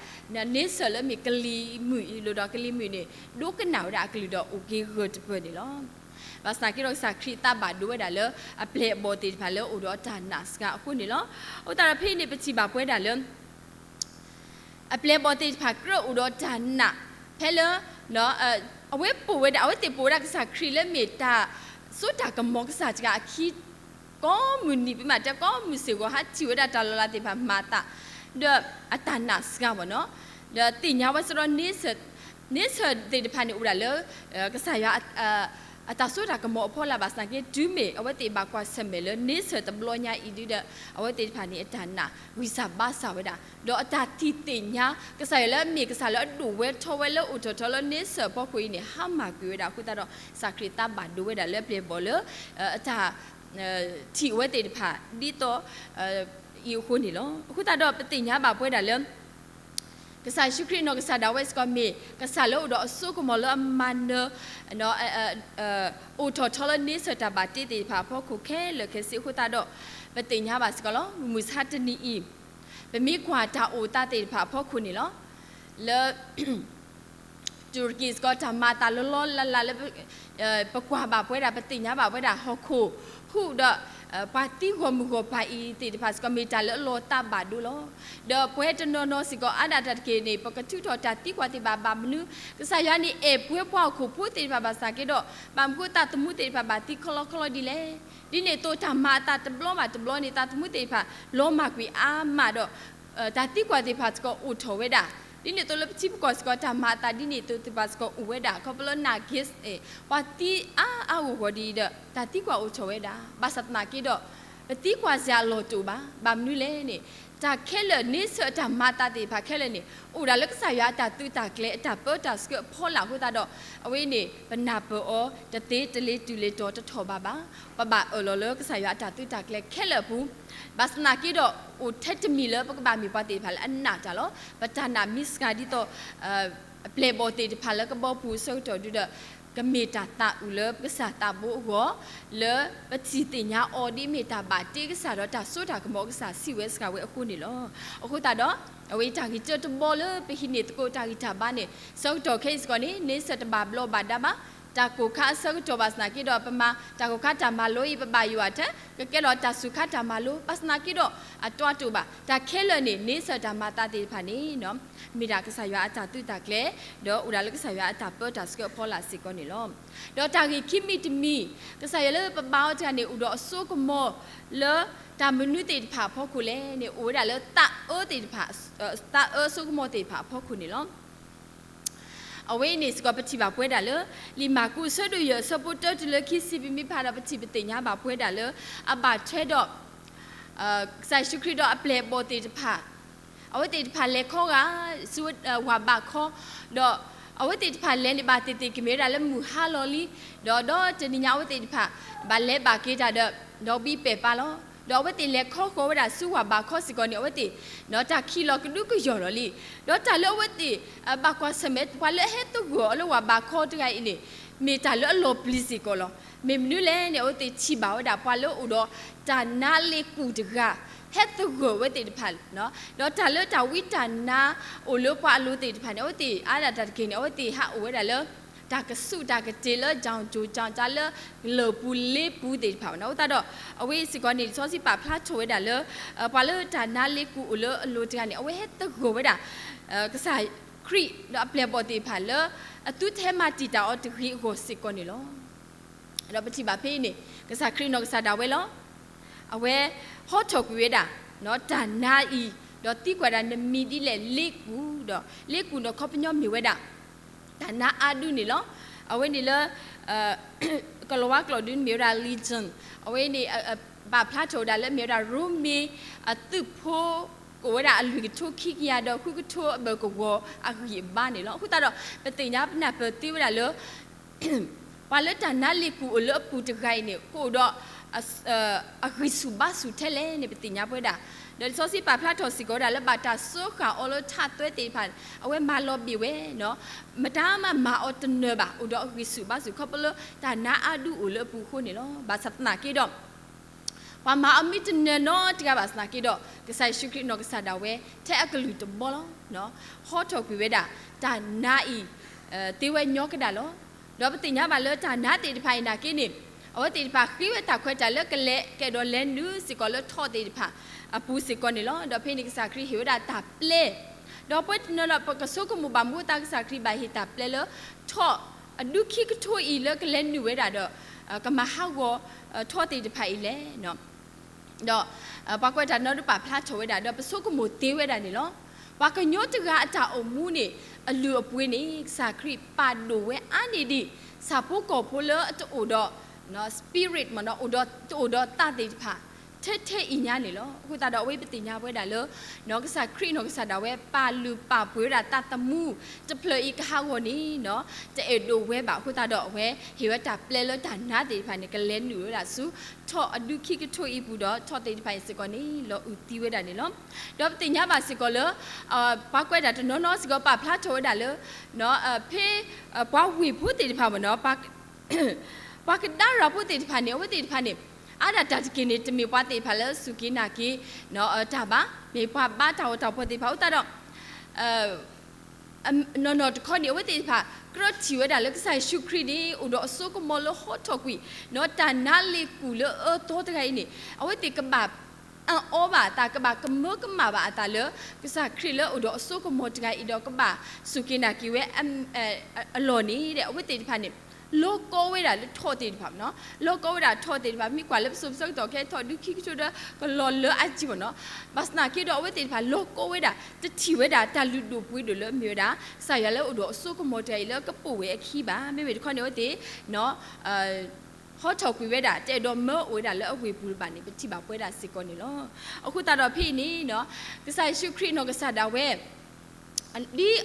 န့ဆၢၣ်လၢမ့ၢ်ကလံၤမုၢ်အံၤလီၤ. ဒီးကလံၤမုၢ်န့ၣ် ဒိကနၣ်ဝဲဒၣ်အကလုၢ်ဒီးအိၣ်က့ၤဂၢၢ်တပၢၢ်န့ၣ်လီၤ. ဘၣ်ဆၣ်သနာ်က့ဒီးကစၢ်ခရံာ်သးဘၣ်ဒိဝဲဒၣ်လၢ အပျဲၢ်အဘီၣ်သ့ၣ်တဖၣ်လၢအိၣ်ဒီးတၢ်နာ်စှၤအဃိန့ၣ်လီၤ. အဃိသတးဒီးဖဲအံၤန့ၣ် ပထံၣ်ဘၣ်ပဝဲဒၣ်လၢ အပျဲၢ်အဘီၣ်သ့ၣ်တဖၣ်ကြၢးအိၣ်ဒီးတၢ်နာ် ဖဲလၢ အဝဲပိာ်ဝဲဒၣ် အဝဲသ့ၣ်ပိာ်ဝဲဒၣ်ကစၢ်ခရံာ်လၢမ့ၢ်တၢ်စိတၢ်ကမီၤကစၢ်တဂၤအခံ ကိးမုၢ်နံၤ ပမ့ၢ်တဲကိးမုၢ်ဆ့ၣ်ဂီၤ ဟးထံၣ်ဝဲဒၣ်တၢ်လီၤလးသ့ၣ်တဖၣ်မၤအသး ဒီးအတၢ်နာ်စှၤမ့ၢ်နီၤ, ဒီးသ့ၣ်ညါဝဲစ့ၢ်ကီး န့ဆၢၣ်သ့ၣ်တဖၣ်န့ၣ်အိၣ်ဝဲဒၣ်လၢ ကစၢ်ယွၤ အတၢ်စိတၢ်ကမီၤအဖီလာ်ဘၣ်ဆၣ်သနာ်က့ တုၤမ့ၢ်အဝဲသ့ၣ်ဘၣ်ကွၢ်ဆၢၣ်မဲာ်လၢန့ဆၢၣ်တဘျီညါအံၤဒုဒီး အဝဲသ့ၣ်တဖၣ်န့ၣ် အတၢ်နာ်ဂံၢ်စၢ်ဘါစၢ်ဝဲဒၣ် ဒီးအတၢ်ထံၣ်သ့ၣ်ညါ ကစၢ်ယွၤလၢအမ့ၢ်ကစၢ်လၢအဒိၣ်ဝဲထီဝဲလၢအိၣ်ထီၣ်ထီလၢန့ဆၢၣ်အဖီခိၣ်အံၤန့ၣ် ဟါမၢ်ကွံာ်ဝဲဒၣ်အဃိသတးဒီး ကစၢ်ခရံာ်သးဘၣ်ဒိဝဲဒၣ်လၢအပျဲၢ်အဘီၣ်လၢ အတၢ် ထံၣ်အဝဲသ့ၣ်တဖၣ် ဒ်သိး အံၤအဃိန့ၣ်လီၤ. အဃိသတးဒီးပသ့ၣ်ညါဘၣ်ပဝဲဒၣ်လၢ ကစၢ်ယ့ၣ်ၡူးခရံာ်နီၢ်ကစၢ်ဒၣ်ဝဲစ့ၢ်ကီးမ့ၢ် ကစၢ်လၢအိၣ်ဒီးအစိကမီၤလၢအမၤနၢၤ အိၣ်ထီၣ်ထီလၢန့ဆၢၣ်တၢ်ဘၣ်တ့သ့ၣ်တဖၣ်အဖီခိၣ်ခဲလၢာ်ခဲဆ့အဃိသတးဒီး ပသ့ၣ်ညါဘၣ်စ့ၢ်ကီးလီၤ. မုၢ်မဆါတနံၤအံၤ ပမ့ၢ်ကွၢ်တၢ်အိၣ်သးသ့ၣ်တဖၣ်အဖီခိၣ်န့ၣ်လီၤ. လၢ တူၣ်ရကံၣ်စ့ၢ်ကီး တၢ်မၤအသးလီၤလီၤလးလးလၢ ပကွၢ်ဘၣ်ပဝဲဒၣ် ပသ့ၣ်ညါဘၣ်ပဝဲဒၣ်ဟီၣ်ခိၣ်ဟူးဒီး ပှၤသံဂီၢ်မုၢ်ဂီၢ်ပၤအံၤသ့ၣ်တဖၣ်စ့ၢ်ကီး မ့ၢ်တၢ်လၢအလီၤသးဘၣ်ဒိလီၤ. ဒီးပဝဲတနီၤနီၤစ့ၢ်ကီး အါဒၣ်တၢ်တက့ၢ်န့ၣ် ပကထုးထီၣ်တၢ်သံကွၢ်သ့ၣ်တဖၣ်ဘၣ်မနုၤ ကစၢ်ယွၤန့ၣ်အဲၣ်ပဝဲပှၤဟီၣ်ခိၣ်ဖိသ့ၣ်တဖၣ်ဘၣ်ဆၣ်က့ဒီး ဘၣ်မနုၤအဃိသးသမူသ့ၣ်တဖၣ်ဘၣ်သံခီလီခီလီဒ်လဲၣ်. ဒ်န့ၣ်အသိးတၢ်မၤအသးတဘျီဘၣ်တဘျီန့ၣ် သးသမူသ့ၣ်တဖၣ် လီၤမၢ်ကွံာ်အါမးဒီး တၢ်သံကွၢ်သ့ၣ်တဖၣ်စ့ၢ်ကီးအိၣ်ထီၣ်ဝဲဒၣ်. ဒ်န့ၣ်အသိးလၢပထံပကီၢ်စ့ၢ်ကီး တၢ်မၤအသးဒ်န့ၣ်အသိးသ့ၣ်တဖၣ်စ့ၢ်ကီးအိၣ်ဝဲဒၣ်. ခီဖျိလၢနာ်က့ ပှၤသံအါအါဂီၢ်ဂီၢ်ဒ်အံၤဒီး တၢ်သံကွၢ်အိၣ်ထီၣ်ဝဲဒၣ်. ဘၣ်ဆၣ်သနာ်က့ဒီး ပသံကွၢ်စရာအလီၢ်တအိၣ်ဘၣ်. ဘၣ်မနုၤလဲၣ်န့ၣ်, တၢ်ခဲလၢာ်န့ဆၢၣ်အတၢ်မၤသးသ့ၣ်တဖၣ်ခဲလၢာ်န့ၣ် အိၣ်ဒၣ်လၢကစၢ်ယွၤအတၢ်သုးတၢ်ကျဲၤ အတၢ်ပၢတၢ်ဆှၢအဖီလာ်အဃိသတးဒီး, အဝဲအံၤန့ၣ် ပနၢ်ပၢၢ်အီၤတသ့တလ့ၤတုၤလ့ၤတီၤတထီၣ်ဘးဘၣ်. ပဘၣ်အၢၣ်လီၤလၢကစၢ်ယွၤအတၢ်သုးတၢ်ကျဲၤခဲလၢာ်အပူၤ, ဘၣ်ဆၣ်သနာ်က့ဒီး အိၣ်ထဲတမံၤလၢပကဘၣ်မ့ၢ်ပှၤသ့ၣ်တဖၣ်လၢအနာ်တၢ်လီၤ. ပတၢ်နာ်မ့ၢ်စှၤဒ်သိး အပျဲၢ်အဘီၣ်သ့ၣ်တဖၣ်လၢကဘီပူၤအဆၢကတီၢ်ဒုဒီး ကမ့ၢ်တၢ်သးအုးလၢပကစၢ်သးဘိအဂီၢ်, လၢပထံၣ်သ့ၣ်ညါအီၤဒ်မ့ၢ်တၢ်ဘၣ်တ့ကစၢ်ဒီးတၢ်စိတၢ်ကမီၤကစၢ်စံးဝဲစှၤဝဲအဃိန့ၣ်လီၤ. အဃိသတးဒီး အဝဲအံၤတၢ်ဂံၢ်တၢတဘီလၢပဟံးန့ၢ်သကိးတၢ်ဂံၢ်တၢ်ဘါန့ၣ် ဆၢကတီၢ်ခဲအံၤစ့ၢ်ကီးန့ၣ် န့ဆၢၣ်တဘၣ်ဘျီဘၣ်ဒါဘၣ်. တၢ်ကိၢ်ခါအဆၢကတီၢ်ဘၣ်ဆၣ်သနာ်က့ဒီး ပမၤတၢ်ကိၢ်ခါတၢ်မၤလိအံၤ ပဘၣ်ယွၤထဲ ကကဲလီၤတၢ်စူၤခါတၢ်မၤလိ ဘၣ်ဆၣ်သနာ်က့ဒီး အတီအတိာ်ဘၣ်. တၢ်ခဲလၢာ်န့ၣ် န့ဆၢၣ်တၢ်မၤသးသ့ၣ်တဖၣ်န့ၣ် မ့ၢ်ဒၣ်ကစၢ်ယွၤအတၢ်သုးတၢ်ကျဲၤ, ဒီးအိၣ်ဒၣ်လၢကစၢ်ယွၤအတၢ်ပၢတၢ်ဆှၢအဖီလာ်စ့ၢ်ကီးန့ၣ်လီၤ. ဒီးတၢ်ဂ့ၢ်ခံမံၤတမံၤ ကစၢ်ယွၤလၢပဘါအီၤတဂၤန့ၣ် အိၣ်ဒီးအစိကမီၤလၢတၢ်မနုၤသ့ၣ်တဖၣ်အဖီခိၣ်လဲၣ်န့ၣ် အိၣ်ဝဲဒၣ်လၢသးအၢသ့ၣ်တဖၣ်, သးအၢစိကမီၤသ့ၣ်တဖၣ်အဖီခိၣ်န့ၣ်လီၤ. အဝဲအံၤန့ၣ်စ့ၢ်ကီးပထံၣ်ဘၣ်ပဝဲဒၣ်လၢ လံာ်မၢ်ကူးအဆၢဒိၣ်ယဲၢ်အဆၢဖိတၢတုၤလၢခံဆံ ပမ့ၢ်ဖးဒီး ပထံၣ်ပသ့ၣ်ညါဘၣ်ပဝဲဒၣ်လၢ အဘၣ်ထွဲဒီး ကစၢ်ယ့ၣ်ၡူးခရံာ်ဒီးအပျဲၢ်အဘီၣ်သ့ၣ်တဖၣ်, အဝဲသ့ၣ်တဖၣ်လဲၤခီဂာ်ဆူဝးဘးခီ, ဒီးအဝဲသ့ၣ်တဖၣ်လဲၤန့ၣ်ဘၣ်သ့ၣ်သ့ၣ်ကမ့ၢ်ဝဲဒၣ်လၢမုၢ်ဟါလီၤလံ, ဒီးဒီးတနံၤညါအဝဲသ့ၣ်တဖၣ် ဘၣ်လဲၤဘၣ်က့ၤတၢ်ဒီး ဒီးဝံပဲာ်ပာ်လီၤ. ဒီးအဝဲသ့ၣ်လဲၤခီဃီၤဝဲဒၣ်ဆူဝးဘးခီစ့ၢ်ကီးန့ၣ် အဝဲသ့ၣ် တၢ်ခံးလီၤကဒုကယီၢ်လီၤလံ. ဒီးတၢ်လၢအဝဲသ့ၣ် ဘၣ်ကွၢ်ဆၢၣ်မဲာ် ပှၤလၢအဟဲသဂၢၢ်အီၤလၢဝးဘးခီတဂၤအံၤန့ၣ် မ့ၢ်တၢ်လၢအလီၤပျံၤစ့ၢ်ကီးလီၤ. မ့ၢ်မနုၤလဲၣ်န့ၣ် အဝဲသ့ၣ်ထံၣ်ဘၣ်ဝဲဒၣ် ပှၤလၢအအိၣ်ဒီးတၢ်နါလ့ၤကူၣ်တဂၤ ဟဲသဂၢၢ်ဝဲသ့ၣ်တဖၣ်, ဒီးတၢ်လၢတၢ်ဝံတၢ်နါအိၣ်လၢပှၤအလိၤသ့ၣ်တဖၣ်န့ၣ် အဝဲသ့ၣ်အါဒၣ်တၢ်တက့ၢ်န့ၣ် အဝဲသ့ၣ်ဟးအိၣ်ဝဲဒၣ်လၢ တၢ်ကဆူးတၢ်ကတ့ၤလၢ ကၠီၣ်ကၠိၣ်ကၠီၣ်ကၠါလၢ လၢၢ်ပူၤလ့ပူၤသ့ၣ်တဖၣ်ဘၣ်န့ၣ် အဃိသတးဒီး အဝဲစ့ၢ်ကီးန့ၣ် လံာ်စီဆှံပာ်ဖျါထီၣ်ဝဲဒၣ်လၢ ပှၤလၢတၢ်နါလ့ၤကူၣ်အိၣ်လၢအလိၤတဂၤန့ၣ် အဝဲဟဲသဂၢၢ်ဝဲဒၣ် ကစၢ်ခရံာ်ဒီးအပျဲၢ်အဘီၣ်သ့ၣ်တဖၣ်လၢ အသုထဲမၤတံာ်တာ်အီၤတဂ့ၤအဂီၢ်စ့ၢ်ကီးန့ၣ်လီၤ. ဒီးပထံၣ်ဘၣ်ဖဲအံၤန့ၣ် ကစၢ်ခရံာ်နီၢ်ကစၢ်ဒၣ်ဝဲလီၤ. အဝဲဟီထီၣ်ကွံာ်ဝဲဒၣ် တၢ်နါအံၤ ဒီးသံကွၢ်ဒၣ်နမံၤဒ်လဲၣ်လ့ကူၣ်ဒီး လ့ကူၣ်နီၢ်ခီပညီမ့ၢ်ဝဲဒၣ် တၢ်နါအါဒူန့ၣ်လီၤ. အဝဲန့ၣ်လၢ ကလီၤဝါကျိာ်ဒုန့ၣ်မ့ၢ်ဝဲဒၣ် legion, အဝဲန့ၣ် ဘၣ်ဖျါထီၣ်ဝဲဒၣ်လၢမ့ၢ်ဝဲဒၣ် ရိမ့ၤအသုးဖိ ကအိၣ်ဝဲဒၣ်အလွံၢ်ကထိခံကယၤဒီးဃုကထိအဘၢၣ်ကဝီၤအဂံၢ်အဘါန့ၣ်လီၤ. အဃိသတးဒီး ပသ့ၣ်ညါပနၢ်ပၢၢ်သ့ဝဲဒၣ်လၢ ပှၤလၢတၢ်နါလ့ၤကူၣ်အိၣ်လၢအပူၤတဂၤအံၤန့ၣ် ကအိၣ်ဒီး အဂံၢ်ဆူၣ်ဘါဆူၣ်ထဲလဲၣ်န့ၣ် ပသ့ၣ်ညါပဝဲဒၣ်. ဒီးလံာ်စီဆှံပာ်ဖျါထီၣ်စ့ၢ်ကီးဝဲဒၣ်လၢ ဘၣ်တၢ်စၢဃာ်အီၤလၢထးသွဲသ့ၣ်တဖၣ်န့ၣ် အဝဲမၤလီၤဘ့ၣ်ဝဲ, မတၤမၤမၤအီၤတနၢၤဘၣ် အိၣ်ဒီးအဂံၢ်ဆူၣ်ဘါဆူၣ် ခီဖျိလၢတၢ်နါအါဒူအိၣ်လၢအပူၤအဃိန့ၣ်လီၤ. ဘၣ်ဆၣ်သနာ်က့ဒီး ပှၤမၤအီၤမ့ၢ်တနၢၤနီတဂၤဘၣ်ဆၣ်သနာ်က့ဒီး ကစၢ်ယ့ၣ်ၡူးခရံာ်နီၢ်ကစၢ်ဒၣ်ဝဲ ထဲအကလုၢ်တဘီလီၤ. ဟီထီၣ်ကွံာ်ဝဲဒၣ် တၢ်နါအံၤ သ့ဝဲညီကဒၣ်လီၤ. ဒီးပသ့ၣ်ညါဘၣ်လၢတၢ်နါသ့ၣ်တဖၣ်အံၤနာ်က့န့ၣ် အဝဲသ့ၣ်တဖၣ်ဃ့ဝဲတၢ်ခွဲးတၢ်ယာ်လၢကလဲၤကဲဒီးလဲၤနုာ်စ့ၢ်ကီးလၢထိးသ့ၣ်တဖၣ်အပူၤစ့ၢ်ကီးန့ၣ်လီၤ. ဒီးဖဲန့ၣ်ကစၢ်ခရံာ်ဟ့ၣ်ဝဲဒၣ်တၢ်ပျဲ ဒီးပဝဲတနီၤဒီး ပကဆိကမိၣ်ဘၣ်မနုၤအဃိသတးကစၢ်ခရံာ်ဘၣ်ဟ့ၣ်တၢ်ပျဲလၢ ထိးအဒူခံကထိအံၤလၢကလဲၤနုာ်ဝဲဒၣ်ဒီး ကမၤဟးဂီၤထိးသ့ၣ်တဖၣ်အံၤလဲၣ်. ဒီးပှၤကွဲးတၢ်နီဒုးပာ်ဖျါထီၣ်ဝဲဒၣ် ဒီးပဆိကမိၣ်သ့ဝဲဒၣ်န့ၣ်လီၤ. ပှၤကညီတဂၤအတၢ်အိၣ်မူန့ၣ် အလုၢ်အပှ့ၤန့ၣ် ကစၢ်ခရံာ်ပာ်ဒိၣ်ဝဲအါန့ၢ်ဒံး ဆၣ်ဖိကီၢ်ဖိလၢအတအိၣ်ဒီး spirit မ့ၢ်နီၤ တအိၣ်ဒီးသးသ့ၣ်တဖၣ် ထဲထဲအံၤညါန့ၣ်လီၤ. အဃိသတးဒီးအဝဲပသ့ၣ်ညါဝဲဒၣ်လၢ ကစၢ်ခရံာ်နီၢ်ကစၢ်ဒၣ်ဝဲ ပာ်လုၢ်ပာ်ပှ့ၤဝဲဒၣ်သးသမူ တဖျၢၣ်အံၤကဟးဂီၤန့ၣ် တအဲၣ်ဒိးဝဲဘၣ်. အဃိသတးဒီးအဝဲဟ့ၣ်ဝဲတၢ်ပျဲလၢတၢ်နါသ့ၣ်တဖၣ်န့ၣ် ကလဲၤနုာ်ဝဲဒၣ်ဆူ ထိးအဒူခံကထိအံၤပူၤဒီး ထိးသ့ၣ်တဖၣ်အံၤစ့ၢ်ကီးန့ၣ် လီၤအုးသံဝဲဒၣ်န့ၣ်လီၤ. ဒီးပသ့ၣ်ညါဘၣ်စ့ၢ်ကီးလၢ ပှၤကွဲးတၢ်တနီၤနီၤစ့ၢ်ကီးပာ်ဖျါထီၣ်ဝဲဒၣ်လၢ ဖဲ ပှၤဝ့ၢ်ဖိသ့ၣ်တဖၣ်မ့ၢ်နီၤ ပှၤကဒါရၤဖိသ့ၣ်တဖၣ်န့ၣ် အဝဲသ့ၣ်တဖၣ်န့ၣ် အါဒၣ်တၢ်တက့ၢ်န့ၣ် တမ့ၢ်ပှၤသ့ၣ်တဖၣ်လၢစူၢ်က့ၤနာ်က့ၤ တၢ်ဘၣ် မ့ၢ်ပှၤဘါတၢ်ဂီၤတၢ်ဖှီၣ်သ့ၣ်တဖၣ် အဃိသတးဒီး နီၢ်နီၢ်တခီန့ၣ် အဝဲသ့ၣ်တဖၣ် ကြၢးထံၣ်ဝဲဒၣ်လၢကစၢ်ယ့ၣ်ၡူးခရံာ်န့ၣ် အိၣ်ဒီးအစိကမီၤလၢဟီထီၣ်ကွံာ် တၢ်နါလ့ၤကူၣ်လၢအအၢသီတဂၤအံၤန့ၣ် အဝဲသ့ၣ်ကဘၣ် အီၣ်အီဘၣ်အသး ကဘၣ်ကမၢကမၣ်ဘၣ်အသးလၢ ကစၢ်ခရံာ်လၢအိၣ်ဒီးအစိကမီၤတဂၤအံၤဒီး ကဘၣ်စူၢ်က့ၤနာ်က့ၤဝဲ အလီၢ်န့ၣ်ဒီး အဝဲသ့ၣ်တဖၣ်န့ၣ် လီၤကီဝဲဒၣ်လၢထိးသ့ၣ်တဖၣ်မ့ၢ်နီၤ လီၤကီဝဲဒၣ်ထိးသ့ၣ်တဖၣ် မ့ၢ်ကွၢ်လၢပစိၤပဆၢကတီၢ်ခဲထိးဒူခံကထိဒီး ကလီၤလၢအါကံမ့ၢ်နီၤ ဘၣ်ဆၣ်သနာ်က့ဒီး အဝဲသ့ၣ်တဖၣ်လီၤကီဝဲဒၣ် တထံၣ်ဝဲဒၣ်တၢ်လုၢ်ဒိၣ်ပှ့ၤဒိၣ်လၢအမ့ၢ်ဝဲဒၣ် ကစၢ်ယွၤလၢအိၣ်ဒီးအစိကမီၤတဂၤအံၤလၢကပိာ်ဝဲအခံဘၣ် မ့မ့ၢ်တခီန့ၣ်အဝဲသ့ၣ် ဟီထီၣ်ကွံာ်ဝဲဒၣ် တအဲၣ်ဒိးမၢအိၣ်ဝဲဒၣ်လၢအဝ့ၢ်ပူၤတဘၣ်န့ၣ် ပထံၣ်ဘၣ်ပဝဲဒၣ်စ့ၢ်ကီးန့ၣ်လီၤ. အဃိသတးဒီးဖဲအံၤန့ၣ် ကစၢ်ယ့ၣ်ၡူးခရံာ်အနီၢ်ကစၢ်ဒၣ်ဝဲ ဒ်အအိၣ်ဒီး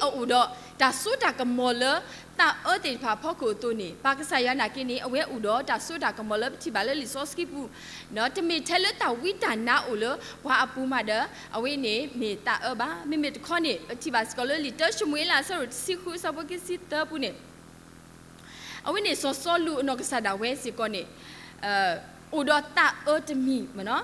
တၢ်စိတၢ်ကမီၤလၢ သးအၢသ့ၣ်တဖၣ်အဖီခိၣ်အသိးန့ၣ် ပၢ်ကစၢ်ယွၤနာ်က့န့ၣ် အဝဲအိၣ်ဒီးတၢ်စိတၢ်ကမီၤလၢပထံၣ်ဘၣ်လၢလံာ်စီဆှံပူၤ, တမ့ၢ်ထဲလၢတၢ်ဝံတၢ်နါအိၣ်လၢပှၤအပူၤမးဒီး အဝဲန့ၣ်မ့ၢ်သးအၢဘၣ်. မ့မ့ၢ်တခီန့ၣ် ပထံၣ်ဘၣ်စ့ၢ်ကီးလၢလံာ်တၢၡမူၤအ့လး အဆၢဒိၣ်တဆံဃု အဆၢဖိခံဆံသၢပူၤန့ၣ် အဝဲန့ၣ်စီၤစီလူးအနီၢ်ကစၢ်ဒၣ်ဝဲစ့ၢ်ကီးန့ၣ် အိၣ်ဒီးသးအၢတမံၤမ့ၢ်နီၤ,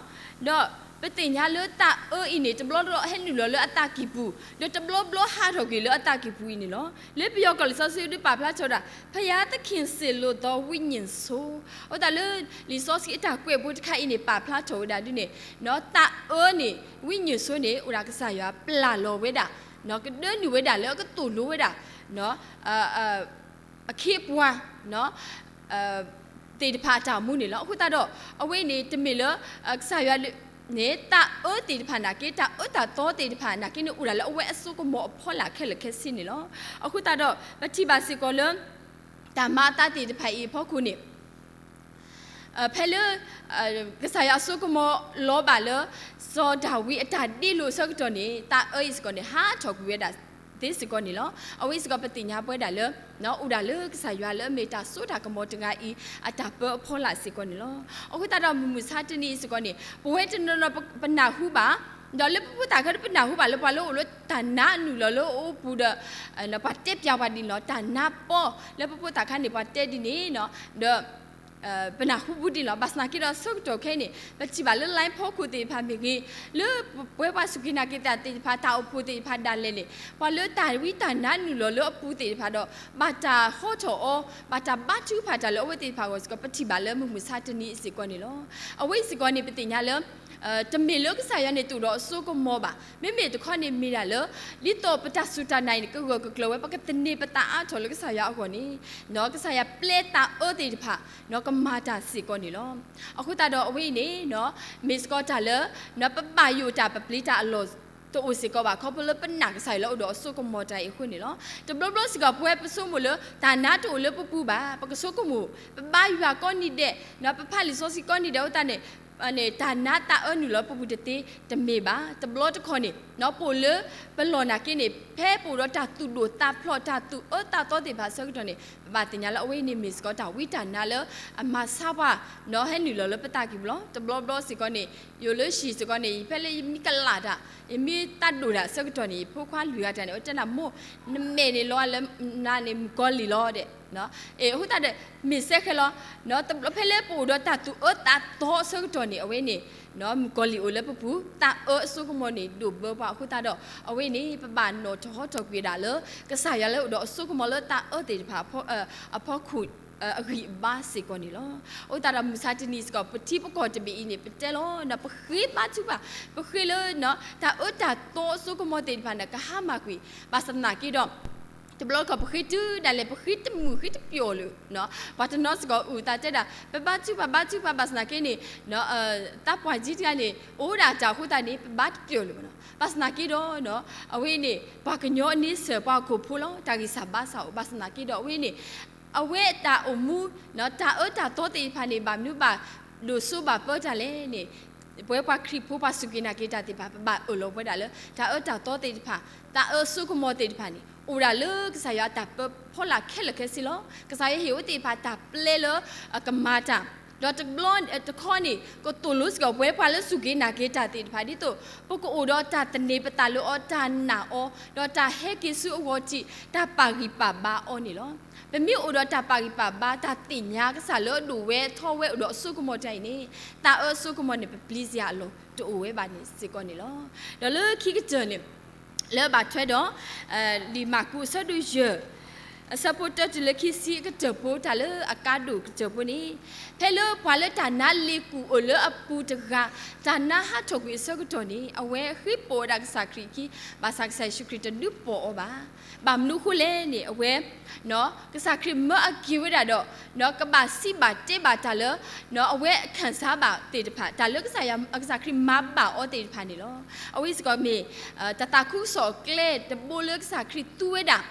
ဒီးပသ့ၣ်ညါလၢသးအၢအံၤန့ၣ် တဘျီဘျီဟဲနုာ်လီၤလၢအသးကံၢ်ပူၤ, ဒီးတဘျီဘျီဟးထီၣ်ကွံာ်လၢအသးကံၢ်ပူၤအံၤန့ၣ်လီၤ. လၢပယီၤကီၢ်လံာ်စီဆှံဒုးပာ်ဖျါထီၣ်ဝဲဒၣ် ဘုရားသခင်စေလွှတ်သောဝိညာဉ်ဆို, အဃိသတးလၢ လံာ်စီဆှံအတၢ်ကွဲးဖိတခါအံၤန့ၣ် ပာ်ဖျါထီၣ်ဝဲဒၣ်ဒ်န့ၣ် သးအၢန့ၣ် ဝိညာဉ်ဆိုန့ၣ် အိၣ်ဒၣ်ကစၢ်ယွၤပျၢ်လီၤဝဲဒၣ် ကဒၢနုာ်ဝဲဒၣ်လၢအကသိၣ်လိဝဲဒၣ် အခ့အပှၤ သ့ၣ်တဖၣ်အတၢ်အိၣ်မူန့ၣ်လီၤ. အဃိသတးဒီး အဝဲန့ၣ်တမ့ၢ်လၢ ကစၢ်ယွၤန့ၣ် သးအၢသ့ၣ်တဖၣ်နာ်က့ တၢ်အၢတၢ်သီသ့ၣ်တဖၣ်နာ်က့န့ၣ် အိၣ်ဒၣ်လၢအဝဲအစိကမီၤအဖီလာ်ခဲလၢာ်ခဲဆ့န့ၣ်လီၤ. အဃိသတးဒီး ပထံၣ်ဘၣ်စ့ၢ်ကီးလၢ တၢ်မၤအသးသ့ၣ်တဖၣ်အံၤအဖီခိၣ်န့ၣ် ဖဲလၢ ကစၢ်ယွၤအစိကမီၤလီၤဘၣ်လၢ စီၤဒၤဝံးအတၢ်ဒ့လိာ်အဆၢကတီၢ်န့ၣ် သးအၢအံၤစ့ၢ်ကီးန့ၣ် ဟးထီၣ်ကွံာ်ဝဲဒၣ်သ့စ့ၢ်ကီးန့ၣ်လီၤ. အဝဲစ့ၢ်ကီးပသ့ၣ်ညါပဝဲဒၣ်လၢ အိၣ်ဒၣ်လၢကစၢ်ယွၤလၢအမ့ၢ်တၢ်စိတၢ်ကမီၤတဂၤအံၤ အတၢ်ပၢအဖီလာ်စ့ၢ်ကီးန့ၣ်လီၤ. အဃိသတးဒီးမုၢ်မဆါတနံၤအံၤစ့ၢ်ကီးန့ၣ် ပဝဲတနီၤနီၤပနၢ်ဟူဘၣ် ဒီးလၢပဖိသၣ်ခါဒီးပနၢ်ဟူဘၣ်လၢပှၤလၢအိၣ်လၢတၢ်နါနုာ်လီၤလၢအအိၣ်ပူၤဒီး ပှၤတဲပျးပှၤဒ်န့ၣ်လီၤ. တၢ်နါပီလၢပဖိသၣ်ခါန့ၣ် ပှၤတဲဒ်န့ၣ် ဒီး ပနၢ်ဟူဘူးဒ်န့ၣ်လီၤ. ဘၣ်ဆၣ်သနာ်က့ဒီးဆၢကတီၢ်ခဲအံၤန့ၣ် ပထံၣ်ဘၣ်လၢ line ဖီခိၣ်သ့ၣ်တဖၣ်မ့ၢ်ဂ့ၤ, လၢပဝဲပှၤစူၢ်က့ၤနာ်က့ၤတၢ်သ့ၣ်တဖၣ် တၢ်အိၣ်ဖှိၣ်သ့ၣ်တဖၣ်ဒၣ်လဲာ်န့ၣ် ပှၤလၢတၢ်ဝံတၢ်နါနုာ်လီၤလၢအပူၤသ့ၣ်တဖၣ်ဒီး ဘၣ်တၢ်ဟီထီၣ်အီၤ ဘၣ်တၢ်ဘါထုကဖၣ်တၢ်လၢအဝဲသ့ၣ်တဖၣ်အဂီၢ်စ့ၢ်ကီး ပထံၣ်ဘၣ်လၢမုၢ်မဆါတနံၤအံၤစ့ၢ်ကီးန့ၣ်လီၤ. အဝဲအံၤစ့ၢ်ကီးန့ၣ် ပသ့ၣ်ညါလၢ တမ့ၢ်လၢကစၢ်ယွၤန့ၣ်တအိၣ်ဒီးအစိကမီၤဘၣ်. မ့မ့ၢ်တခီန့ၣ်မ့ၢ်ဒၣ်လၢ ဒ်သိးပတၢ်စူၢ်တၢ်နာ်အံၤန့ၣ် ကဂၢၢ်ကကျၢၤဝဲ ပကသန့ၤပသးအါထီၣ်လၢကစၢ်ယွၤအဂီၢ်န့ၣ် ကစၢ်ယွၤပျဲသးအၢသ့ၣ်တဖၣ် ကမၤတၢ်စ့ၢ်ကီးန့ၣ်လီၤ. အဃိသတးဒီးအဝဲအံၤန့ၣ် မ့ၢ်စ့ၢ်ကီးတၢ်လၢ ပဘၣ်ယိၣ်တၢ်ပပျံၤတၢ်အလီၢ်တအိၣ်စ့ၢ်ကီးဘၣ် ခီဖျိလၢပနာ်ကစၢ်ယွၤလၢအိၣ်ဒီးအစိကမီၤတၢ်အံၤအဃိန့ၣ်လီၤ. တဘျီဘျီစ့ၢ်ကီး ပဝဲပဆိကမိၣ်လၢ တၢ်နါတအိၣ်လၢပပူၤဘၣ် ပကဆိကမိၣ် ပဘါယွၤကိးနံၤဒဲး ပဖးလံာ်စီဆှံကိးနံၤဒဲးအဃိသတးန့ၣ် တၢ်နါသးအၢနုာ်လီၤပပူၤတသ့ တမ့ၢ်ဘၣ်. တဘျီတခီၣ်န့ၣ် ပအိၣ်လၢပလီၢ်နာ်က့န့ၣ် ဖဲပအိၣ်ဒီးတၢ်သူၣ်ဒိၣ်သးဖျိး တၢ်သူၣ်အၢသးသီသ့ၣ်တဖၣ်အဆၢကတီၢ်န့ၣ် ပဘၣ်သ့ၣ်ညါလၢအဝဲအံၤန့ၣ်မ့ၢ်စ့ၢ်ကီးတၢ်ဝံတၢ်နါလၢအမၤဆါပှၤ ဟဲနုာ်လီၤလၢပသးကံၢ်ပူၤလီၤ. တဘျီဘျီစ့ၢ်ကီးန့ၣ် ယိၤလၢဟံၣ်စ့ၢ်ကီးန့ၣ် ယဖဲလၢယမ့ၢ်ကလးတၢ် ယမ့ၢ်သးဒိၣ်တၢ်အဆၢကတီၢ်န့ၣ် ယဖိခွါလွံၢ်ဂၤတၢ်န့ၣ် အဝဲတဲနၤမိၢ် နမဲာ်န့ၣ်လီၤလၢနၤန့ၣ် မုၣ်ကီၤလံၢ်လီၤဒဲး အဃိသတးဒီး မ့ၢ်စဲဃဲလီၤ ဖဲလၢပအိၣ်ဒီးတၢ်သူၣ်အၢသးသီအဆၢကတီၢ်န့ၣ် အဝဲန့ၣ် မုၣ်ကီၤလံၢ်အိၣ်လၢပပူၤ သးအၢအစိကမီၤန့ၣ် ဒိၣ်ဘၢပှၤအဃိသတးဒီး အဝဲန့ၣ် ပဘၣ်နီၣ်ထီၣ်ဟီထီၣ်ကွံာ်ဒၣ်လၢ ကစၢ်ယွၤလၢအိၣ်ဒီးအစိကမီၤလၢသးအၢသ့ၣ်တဖၣ်အဖီခိၣ် အဂံၢ်အဘါစ့ၢ်ကီးန့ၣ်လီၤ. အဃိသတးဒီးမုၢ်မဆါတနံၤစ့ၢ်ကီး ပထံပကီၢ်တဘ့ၣ်အံၤန့ၣ် ပတဲလီၤ ပဃ့ဘါထုကဖၣ် ပဃ့လၢ တၢ်အၢတၢ်သီအစိကမီၤသ့ၣ်တဖၣ်န့ၣ် ကဟါမၢ်ကွံာ် ဘၣ်ဆၣ်သနာ်က့ဒီး တဘျီတခီၣ် ပဃ့တုၤဒၣ်လဲာ် ပဃ့တမုာ်ဃ့တပျီၤလၢၤ ပှၤတနီၤစ့ၢ်ကီး အုၣ်သးတဲဒၣ် ပဘါထုကဖၣ် ဘါထုကဖၣ် ဘၣ်ဆၣ်သနာ်က့န့ၣ် သးပှၢ်ကၠံတဂၤန့ၣ် အိၣ်ဒၣ်တၢ်အဃိသတးန့ၣ် ပဘါတပျီၤလၢၤဘၣ်နီၤ. ဘၣ်ဆၣ်သနာ်က့ဒီး အဝဲန့ၣ် ပှၤကညီအန့ဆၢၣ် ပှၤဟီၣ်ခိၣ်ဖိလီၤ တၢ်ဂံၢ်စၢ်ဘါစၢ်အိၣ် ဘၣ်ဆၣ်သနာ်က့ဒီး အဝဲန့ၣ် အဝဲအတၢ်အိၣ်မူ တၢ်အၢတၢ်သီသ့ၣ်တဖၣ်န့ၣ် ဘၣ်မနုၤဘၣ်ဒိၣ်စိဘၣ်ပၢတၢ်လဲၣ်န့ၣ် ပဝဲပှၤခရံာ်ဖိ ပှၤစူၢ်က့ၤနာ်က့ၤတၢ်သ့ၣ်တဖၣ် ပဘၣ်အၢၣ်လီၤပဝဲဒၣ်လၢ တၢ်အၢတၢ်သီသ့ၣ်တဖၣ် တၢ်အၢစိကမီၤသ့ၣ်တဖၣ်န့ၣ် အိၣ်ဒၣ်လၢကစၢ်ယွၤအတၢ်ပၢဖီလာ်ခဲလၢာ်ခဲဆ့လီၤ. ကစၢ်ယွၤဟ့ၣ်ဝဲသ့ၣ်တဖၣ်တၢ်ပျဲလၢ ကမၤတၢ် ဒီးတဘျီတခီန့ၣ် ကသိၣ်လိစ့ၢ်ကီးပဝဲပှၤလၢစူၢ်က့ၤနာ်က့ၤတၢ်သ့ၣ်တဖၣ် ဒ်သိး ပကအိၣ်ဒီးတၢ်သန့ၤပသးလၢအီၤ တၢ်နာ်အီၤ ဒီးတၢ်ဟဲက့ၤဆူအဂီၢ်ထံး တၢ်ပာ်ဂံၢ်ပာ်ဘါအီၤန့ၣ်လီၤ. ပမ့ၢ်အိၣ်ဒီးတၢ်ပာ်ဂံၢ်ပာ်ဘါ တၢ်သ့ၣ်ညါကစၢ်လၢအဒိၣ်ဝဲထီဝဲအိၣ်ဒီးအစိကမီၤတၢ်အံၤန့ၣ် သးအၢအစိကမီၤန့ၣ် ပပျံၤစ့ၢ်ကီးအလီၢ်တအိၣ်ဝဲဘၣ်န့ၣ်စ့ၢ်ကီးန့ၣ်လီၤ. ဒီးလၢခံကတၢၢ်န့ၣ် လၢဘၣ်ထွဲဒီး လံာ်မၢ်ကူးအဆၢဒိၣ်ယဲၢ် အဆၢဖိတၢတုၤလၢခံဆံအကတၢၢ်ဖိ တၢ်လၢအကါဒိၣ်ကတၢၢ်ဖိန့ၣ် ဖဲလၢပှၤလၢတၢ်နါလ့ၤကူၣ်အိၣ်လၢအပူၤတဂၤ တၢ်နါဟးထီၣ်ကွံာ်အဆၢကတီၢ်န့ၣ် အဝဲဃ့ပိာ်ဝဲဒၣ်ကစၢ်ခရံာ်အခံ ဘၣ်ဆၣ်ကစၢ်ယ့ၣ်ၡူးခရံာ်တဒုးပိာ်အီၤဘၣ်. ဘၣ်မနုၤအဃိလဲၣ်န့ၣ် အဝဲ ကစၢ်ခရံာ်မၢအက့ၤဝဲဒၣ်ဒီး ကဘၣ်စံးဘၣ်တဲဘၣ်တၢ်လၢ အဝဲအခံစားဘၣ်သ့ၣ်တဖၣ် တၢ်လၢကစၢ်ယွၤ ကစၢ်ခရံာ်မၤဘၣ်အီၤသ့ၣ်တဖၣ်န့ၣ်လီၤ. အဝဲစ့ၢ်ကီးမ့ၢ် တၢ်သးခုကစီၣ်အကျဲတဘိလၢကစၢ်ခရံာ်သူဝဲဒၣ်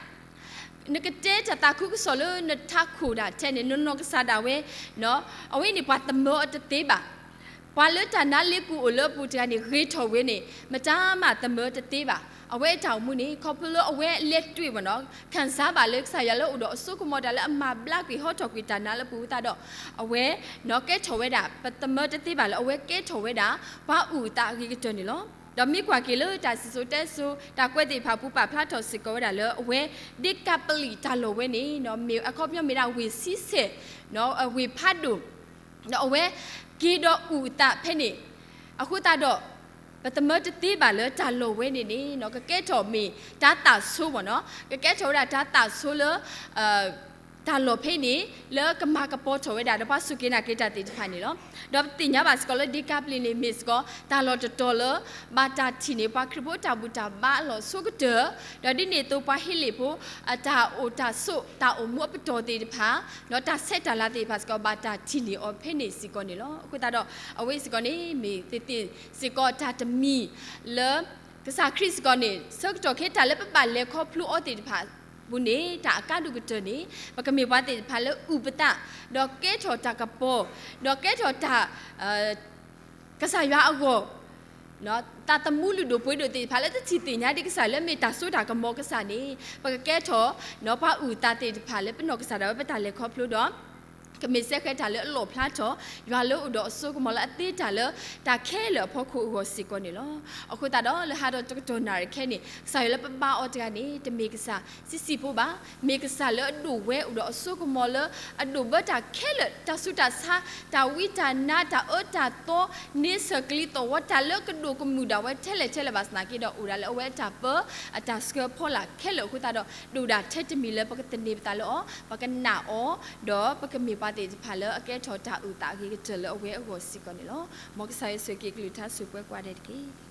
နကတဲတၢ်သးခုကစီၣ်လၢနထးခိၣ်ဒၣ်ထဲန့ၣ် နနီၢ်ကစၢ်ဒၣ်ဝဲ, အဝဲန့ၣ်ပှၤသမၢအီၤတသ့ဘၣ်. ပှၤလၢတၢ်နါလ့ပူၤအိၣ်လၢအပူၤတဂၤန့ၣ် ဂ့ၤထီၣ်ဝဲန့ၣ် မတၤမးသမၢတသ့ဘၣ်. အဝဲအတၢ်အိၣ်မူန့ၣ် ခီဖျိလၢအဝဲလဲၤတွံၢ်ဘၣ်နီၤ ခံစားဘၣ်လၢကစၢ်ယွၤလၢအိၣ်ဒီးအစိကမီၤတၢ်လၢအမၤဘျါကွံာ်ဟီထီၣ်ကွံာ်တၢ်နါလၢအပူၤအဃိသတးဒီး အဝဲ ကဲထီၣ်ဝဲဒၣ် ပသမၢတသ့ဘၣ်လၢအဝဲကဲထီၣ်ဝဲဒၣ် ပှၤအုၣ်အသးအဂ့ၤကတၢၢ်န့ၣ်လီၤ. ဒီးမ့ၢ်ကွၢ်က့ၤလၢတၢ်စံၣ်စိၤတဲစိၤ တၢ်ကွဲးသ့ၣ်တဖၣ်အပူၤ ပာ်ဖျါထီၣ်စ့ၢ်ကီးဝဲဒၣ်လၢအဝဲ ဒ့ကၤပလံၣ်တၢ်လီၢ်ဝဲန့ၣ် မ့ၢ်အခီပညီမ့ၢ်ဒၣ်ဝ့ၢ်ဆံဆဲၣ် ဝ့ၢ်ဖးဒိၣ် ဒီးအဝဲက့ၤဒီးအုၣ်အသးဖဲန့ၣ် အဃိသတးဒီး ပသမၢတသ့ဘၣ်လၢတၢ်လီၢ်ဝဲန့ၣ်န့ၣ် ကကဲထီၣ်မ့ၢ်တၢ်သးဆိမ့ၢ်နီၤ ကကဲထီၣ်ဝဲဒၣ်တၢ်သးဆိလၢ တၢ်လီၢ်ဖဲန့ၣ် လၢကမၤကပီၤထီၣ်ဝဲဒၣ် ဒီးပှၤစူၢ်က့ၤနာ်က့ၤတၢ်သ့ၣ်တဖၣ်န့ၣ်လီၤ. ဒီးပသ့ၣ်ညါဘၣ်စ့ၢ်ကီးလၢဒ့ကၤပလံၣ်န့ၣ် မ့ၢ်စ့ၢ်ကီး တၢ်လီၢ်တတီၤလၢ ဘၣ်တၢ်ထံၣ်န့ၢ် ပှၤခရံာ်ဖိတၢ်ဘူၣ်တၢ်ဘါအလီၢ်အဆိကတၢၢ်, ဒီးဒ်န့ၣ်အသိးပှၤဟ့လ့ၣ်ဖိ အတၢ်အိၣ်တၢ်ဆိး တၢ်အိၣ်မူအပတီၢ်သ့ၣ်တဖၣ် ဒီးတၢ်ဆဲးတၢ်လၤသ့ၣ်တဖၣ်စ့ၢ်ကီး ဘၣ်တၢ်ထံၣ်န့ၢ်အီၤဖဲန့ၣ်စ့ၢ်ကီးန့ၣ်လီၤ. အဃိသတးဒီး အဝဲစ့ၢ်ကီးန့ၣ် မ့ၢ်သ့ၣ်သ့ၣ်စ့ၢ်ကီးတၢ်တမံၤလၢ ကစၢ်ခရံာ်စ့ၢ်ကီးန့ၣ် ဆၢကတီၢ်ခဲအံၤတၢ်လၢပဘၣ်လဲၤခီဖျိအီၤသ့ၣ်တဖၣ်အပူၤန့ၣ် တၢ်အကါဒိၣ်ကတၢၢ်န့ၣ် ပကမ့ၢ်ပှၤသ့ၣ်တဖၣ်လၢအုၣ်ပသး ဒီးကဲထီၣ်တၢ်ကပီၤ ဒီးကဲထီၣ်တၢ် ကစၢ်ယွၤအဂီၢ် သးသမူလုၢ်ဒိၣ်ပှ့ၤဒိၣ်သ့ၣ်တဖၣ်လၢတထံၣ်သ့ၣ်ညါဒံးကစၢ်လၢမ့ၢ်တၢ်စိတၢ်ကမီၤကစၢ်န့ၣ် ပကကဲထီၣ် ပှၤအုၣ်သးသ့ၣ်တဖၣ်လၢပနီၢ်ကစၢ်ဒၣ်ဝဲပတၢ်လဲၤခီဖျိဒီး ကမ့ၢ်စဲဃဲၤတၢ်လၢအလီၣ်ဖျါထီၣ် ယွၤလၢအိၣ်ဒီးအစိကမီၤလၢအသ့တၢ်လၢတၢ်ခဲလၢာ်အဖီခိၣ်အဂီၢ်စ့ၢ်ကီးန့ၣ်လီၤ. အဃိသတးဒီးလၢဟးဒီးတကတီၢ်နၣ်ရံၣ်ခဲန့ၣ် ကစၢ်ယွၤလၢပဘါအီၤတဂၤန့ၣ် တမ့ၢ်ကစၢ်ဆံးဆံးဖိဘၣ်, မ့ၢ်ကစၢ်လၢအဒိၣ်ဝဲအိၣ်ဒီးအစိကမီၤလၢအဒိၣ်ဘၢတၢ်ခဲလၢာ် တၢ်ဆူးတၢ်ဆါ တၢ်ဝံတၢ်နါ တၢ်အၢတၢ်သီ န့ဆၢၣ်ကလံၤသီၣ်ဝီ တၢ်လၢကဒိၣ်ကမုာ်ဒၣ်ဝဲထဲလဲၣ်ထဲလဲၣ်ဘၣ်ဆၣ်သနာ်က့ဒီး အိၣ်ဒၣ်လၢအဝဲအတၢ်ပၢ အတၢ်ဆှၢဖီလာ်ခဲလၢာ်အဃိသတးဒီး ဒိၣ်ဒၣ်ထဲတမံၤလၢပကသန့ၤပသးလၢအီၤ ပကနာ်အီၤ ဒီးပကမ့ၢ်ပှၤသ့ၣ်တဖၣ်လၢအကဲထီၣ်တၢ်အုၣ်သးအဂ့ၤကတၢၢ်လၢအဝဲအဂီၢ်စ့ၢ်ကီးန့ၣ်လီၤ. မ်ကစၢ်ယွၤဆိၣ်ဂ့ၤက့ၤအကလုၢ်ကထါ ဆိၣ်ပှဲၤကိးဂၤဒဲးတက့ၢ်.